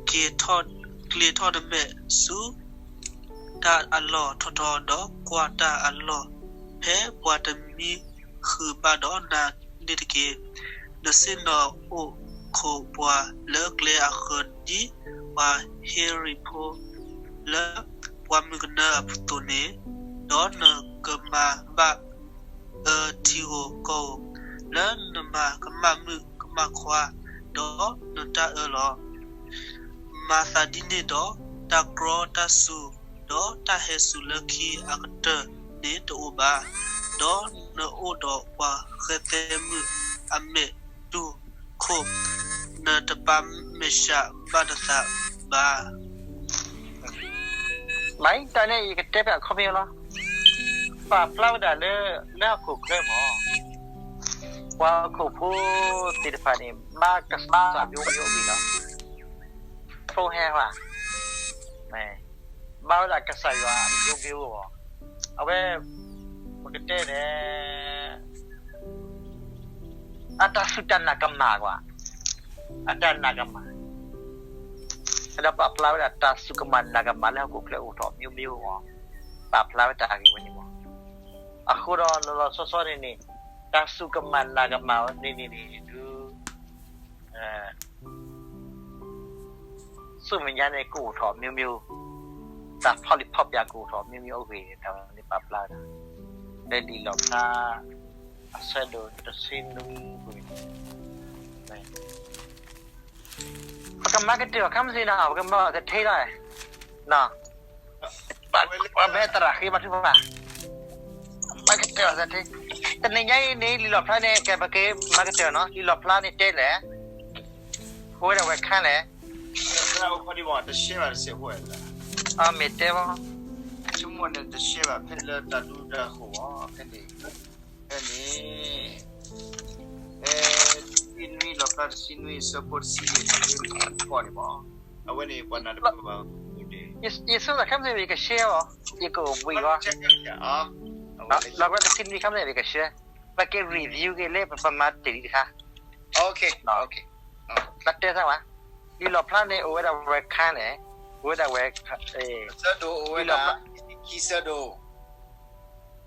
က့ၤထီၣ်, ကျ့ၤထီၣ်နမဲာ်ဆူတၢ်အလီၢ်ထီထီ, ဒီးကွၢ်တၢ်အလီၢ်ဖဲပှၤတမံဃုာ်ဘၣ်ဒီးနၤန့ၣ်တက့ၢ်. နဆ့ၣ်နီၤအိၣ်ခိးပှၤလၢကျဲအဃၢၤဒ်ပှၤဟ့ရံဖိလၢပှၤမုၢ်ကနၢအသိးန့ၣ်, ဒီးနကမၤဘၣ် အၢထံဧိၤကီၢ်ဧိၤ, လၢနမၤကမၣ်မုၣ်ကမၣ်ခွါဒီးနတၢ်အၢလီၤ. မၤသးဒ်န့ၣ်ဒီး, တၢ်ကြီတၢ်စူၤ, ဒီးတၢ်ဟဲစူၤလၢခံအကတၢၢ်န့ၣ်တအိၣ်ဘၣ်, ဒီးနအိၣ်ဒီးပှၤဃဲသဲမုၣ်အမဲာ်တူၢ်ခိၣ်, နတပာ်မဲာ်ဆှးဘၣ်နသးဘၣ်. မ့ၢ်တၢ်န့ၣ် ယကတဲဖဲအခီပညီလီၤ. ပာ်ဖျါဝဲဒၣ်လၢ လၢဟီၣ်ခိၣ်ချၢမး, ပှၤဟီၣ်ခိၣ်ဖိသ့ၣ်တဖၣ်န့ၣ် ဘါကစၢ်ယွၤအမျိုးမျိုးအဂ့ၢ်လီၤ. ဖျိဟဲဝဲ, ဘါဝဲဒၣ်ကစၢ်ယွၤအမျိုးမျိုးအဂီၢ်, အဝဲ ပကတဲန့ၣ် အတၢ်စူၢ်တၢ်နာ်ကမၣ်ကွၢ်, အတၢ်နာ်ကမၣ်, ဒီးပာ်ဖျါဝဲဒၣ်တၢ်စူၢ်ကမၣ်နာ်ကမၣ်လၢဟီၣ်ခိၣ်ချၢအိၣ်ထီၣ်မျိုးမျိုးအဂီၢ်, ပာ်ဖျါဝဲတၢ်ဂ့ၢ်ဝဲန့ၣ်မး. အဃိဒီးလီၤလီၤဆီဆီန့ၣ်န့ၣ်, တၢ်စူၢ်ကမၣ်နာ်ကမၣ်ဝဲန့ၣ်န့ၣ်န့ၣ် ဒုး ဆူမဲာ်ညါန့ၣ် ကအိၣ်ထီၣ်မျိုးမျိုး, တၢ်ဖီၣ်လံာ်ဖီၣ်ပျၢ်ကအိၣ်ထီၣ်မျိုးမျိုးအဂ့ၢ်န့ၣ် တၢ်ဝဲန့ၣ်ပာ်ဖျါဝဲဒၣ် လၢလံာ်လီၣ်ဖျါ အဆၢဒိၣ်တဆံနွံပူၤန့ၣ်, ပကမၤကတၢၢ်အီၤခါမ့ၢ်စ့ၢ်နီၤ, ပကမၤအီၤတထံလီၤ, ပမ့ၢ်သရၣ်ဃ့ဘါထုကဖၣ်, မၤကတၢၢ်အီၤတထံ, တနံၤညါအံၤန့ၣ် လံာ်လီၣ်ဖျါန့ၣ် ကဲပကမၤကတၢၢ်နီၤ, လံာ်လီၣ်ဖျါန့ၣ်တဲလဲၣ်, အိၣ်ဝဲဒၣ်ဝဲခါလဲၣ်, တရှဲဘၣ်တစဲးဖိ, အမ့ၢ်တဲဘၣ်, ဆိကမိၣ်န့ၣ်တရှဲဘၣ် ဖဲလၢတၢ်ဒူတၢ်ဃိၣ်ဘၣ်, ဖဲန့ၣ်, ဖဲန့ၣ် ဖဲတဆံနွံ လီၣ်ဖျါတဆံနွံ အဆၢဖိတဆံယဲၢ်န့ၣ် ပှၤန့ၣ်မး, အဝဲန့ၣ်ပှၤနၢ်တပၢၢ်ဘၣ်, ယဆိကမိၣ်ခါမ့ၢ်စ့ၢ် ယကshareအီၤ, ယကအိၣ်ဘှံးဂီၤ, လီၣ်ဖျါတဆံနွံခါမ့ၢ်စ့ၢ် ယကshare, ပက review က့ၤလၢပမၤတ့ၢ်လံတခါ, တၢ်တဲသးဝဲ, လံာ်လီၣ်ဖျါန့ၣ် အိၣ်ဝဲဒၣ်ဝဲခါန့ၣ်, အိၣ်ဝဲဒၣ်ဝဲ, လံာ်လီၣ်ဖျါ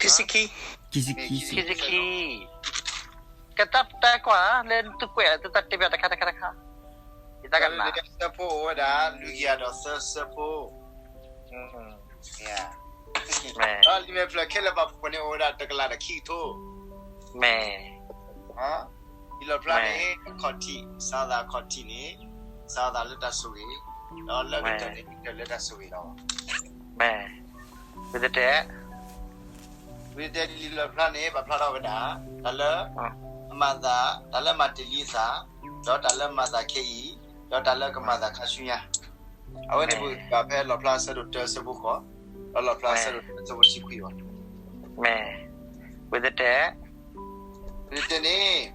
ခံဆံခံ, ခံဆံခံ, ကတၢၢ်တၢၢ်ကွၢ်လၢသုကွဲး သုတၢ်တဲဘၣ်တခါတခါတခါ, ယတၢ်ကနၣ်, ဆၢဖိအိၣ်ဝဲဒၣ် လွံၢ်ကယၤဒီးသၢဆၢဖိ, မ့ၢ်, လံာ်မဲာ်ဖျၢၣ်ခဲလၢာ်ပာ်ဖှိၣ်န့ၣ် အိၣ်ဝဲဒၣ်တကလးဒီးခံကထိ, မ့ၢ်, လံာ်လီၣ်ဖျါန့ၣ် အခီၣ်ထံး, စးထီၣ်သးအခီၣ်ထံးန့ၣ်, စးထီၣ်သးလၢတၢ်ဆိၣ်ဂ့ၤ, ဒီးလၢကတၢၢ်န့ၣ် ကတၢၢ်လၢတၢ်ဆိၣ်ဂ့ၤလီၤ. မ့ၢ်, ဝံၤတတဲ, ဝံၤတတဲ လံာ်လီၣ်ဖျါန့ၣ် ပာ်ဖျါထီၣ်ဝဲဒၣ်, တၢ်လၢ, အမၤသး, တၢ်လၢမၤတ့ၢ်လံအသး, ဒီးတၢ်လၢမၤသးခဲအံၤ, ဒီးတၢ်လၢကမၤသးခါဆူညါ, အဝဲန့ၣ်ပက့ၤဖဲလီၣ်ဖျါအဆၢဒိၣ်တၢအဆၢဖိဃိး, ဒီးလီၣ်ဖျါအဆၢဒိၣ်တၢအဆၢဖိတဆံခွံဘၣ်. မ့ၢ်, ဝံၤတတဲ, ဝံၤတတဲန့ၣ်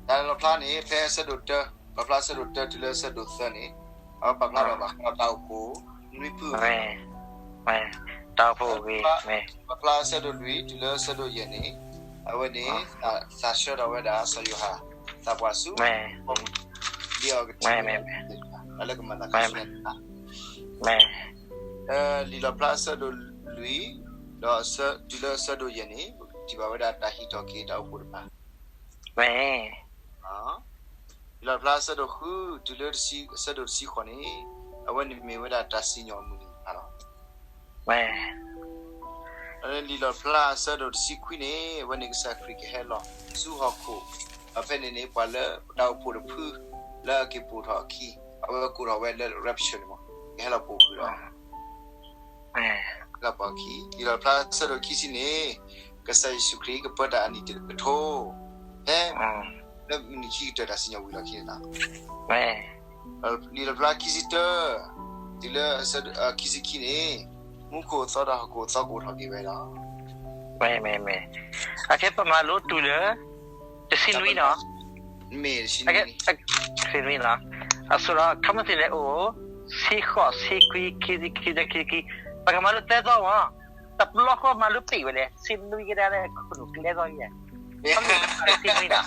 တၢ်လီၣ်ဖျါန့ၣ် ဖဲအဆၢဒိၣ်တၢ, လီၣ်ဖျါအဆၢဒိၣ်တၢတုၤလၢအဆၢဒိၣ်သၢန့ၣ်, အဝဲပာ်ဖျါထီၣ်ဘၣ်ဃးဒီးတၢ်အိၣ်ဖှိၣ်နွံဖုအဂ့ၢ်, တၢ်အိၣ်ဖှိၣ်အဂ့ၢ်, လီၣ်ဖျါအဆၢဒိၣ်လွံၢ်တုၤလၢအဆၢဒိၣ်ယဲၢ်န့ၣ်, အဝဲန့ၣ် သးဆှၢထီၣ်ဝဲဒၣ်စီၤယိၤဟၣ် သးပှၢ်ဆူ ဒ်အီကထံၣ်ဝဲ လၢကမၤသးခုန့ၣ် လံာ်လီၣ်ဖျါအဆၢဒိၣ်လွံၢ်, ဒီးတုၤလၢအဆၢဒိၣ်ယဲၢ်န့ၣ် ထံၣ်ဘၣ်ဝဲဒၣ်တၢ်ဟံးထီၣ်က့ၤတၢ်အိၣ်ဖှိၣ်တဖၣ်, လံာ်လီၣ်ဖျါအဆၢဒိၣ်ဃုတုၤလၢအဆၢဒိၣ်တဆံဃိးန့ၣ်, အဝဲန့ၣ်မ့ၢ်ဝဲဒၣ်တၢ်စံၣ်ညီၣ်အမုၢ်နံၤတဖၣ်လီၤ. လံာ်လီၣ်ဖျါအဆၢဒိၣ်တဆံခွံန့ၣ် အဝဲန့ၣ်ကစၢ်ခရံာ်ကဟဲလီၤဆူဟီၣ်ခိၣ်, ဒီးဖဲန့ၣ်န့ၣ် ပှၤလၢတၢ်အိၣ်ဖှိၣ်တဖု လၢအက့ၤပိာ်ထီၣ်အခံ, အဝဲကိးထီၣ်ဝဲလၢ rapture န့ၣ်မး, ကဟဲလီၤပိာ်ဃုာ်ဒီး လီၣ်ဖျါအဆၢဒိၣ်ခံဆံန့ၣ်, ကစၢ်ယ့ၣ်ၡူးခရံာ်ကပၢတၢ်အနံၣ်တကထိ, ဖဲ လၢမုၢ်နံၤခံကတၢၢ်တၢ်စံၣ်ညီၣ်ဝံၤလီၢ်ခံန့ၣ်လီၤ. လံာ်လီၣ်ဖျါခံဆံတၢ, တုၤလၢ ခံဆံခံန့ၣ်, မူခိၣ်အသီဒီးဟီၣ်ခိၣ်အသီကအိၣ်ထီၣ်က့ၤဝဲလီၤ. အခဲပမၤလိတုၤလၢ တဆံနွံနီၤ, တဆံနွံနီၤ, အဆိဒီး ခီမ့ၢ်သ့ၣ်န့ၣ်အိၣ် ဆံဃိး ဆံခွံ ခံဆံခံ ခံဆံခံ, ပကမၤလိသၢသီမး, တဘျီဃီမၤလိပံာ်ဝဲလဲၣ် ဆံနွံကဒါလၢခိၣ်နူာ်ကျဲသီယဲၢ်, ခီမ့ၢ်တဆံနွံနီၤ,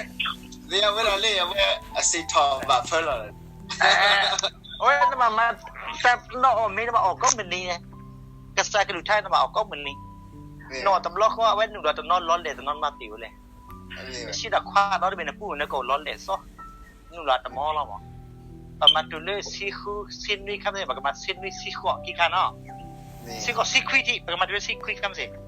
မ့ၢ်အဝဲဒၣ်လၢအဝဲအစံးထီၣ်ဘၣ်ဖၢလီၤ, အဝဲနဘၣ်မၤ တၢ်နီၢ်အီၣ်မ့ၢ်နဘၣ်အီၣ်ကိးမုၢ်နံၤ, ကစၢ်ကလုၢ်ကထါနဘၣ်အီၣ်ကိးမုၢ်နံၤ, နီၢ်တဘျီဃီအဝဲနုာ်လီၤတနီၤလီၤလဲၣ်တနီၤမၤပံာ်ဝဲလဲၣ်, နဆံဒီးခွါဒီတဘ့ၣ်န့ၣ် ပူၣ်န့ၣ်ကအိၣ်လီၤလဲၣ်စီ, နုာ်လီၤတမီလီၤမး, ပမၤတုၤလၢဆံဃု ဆံနွံခါမ့ၢ် ပကမၤဆံနွံဆံဃိးခံခါနီၤ, ဆံဃိးဆံခွံထံၣ် ပကမၤတုၤလၢဆံခွံခါမ့ၢ်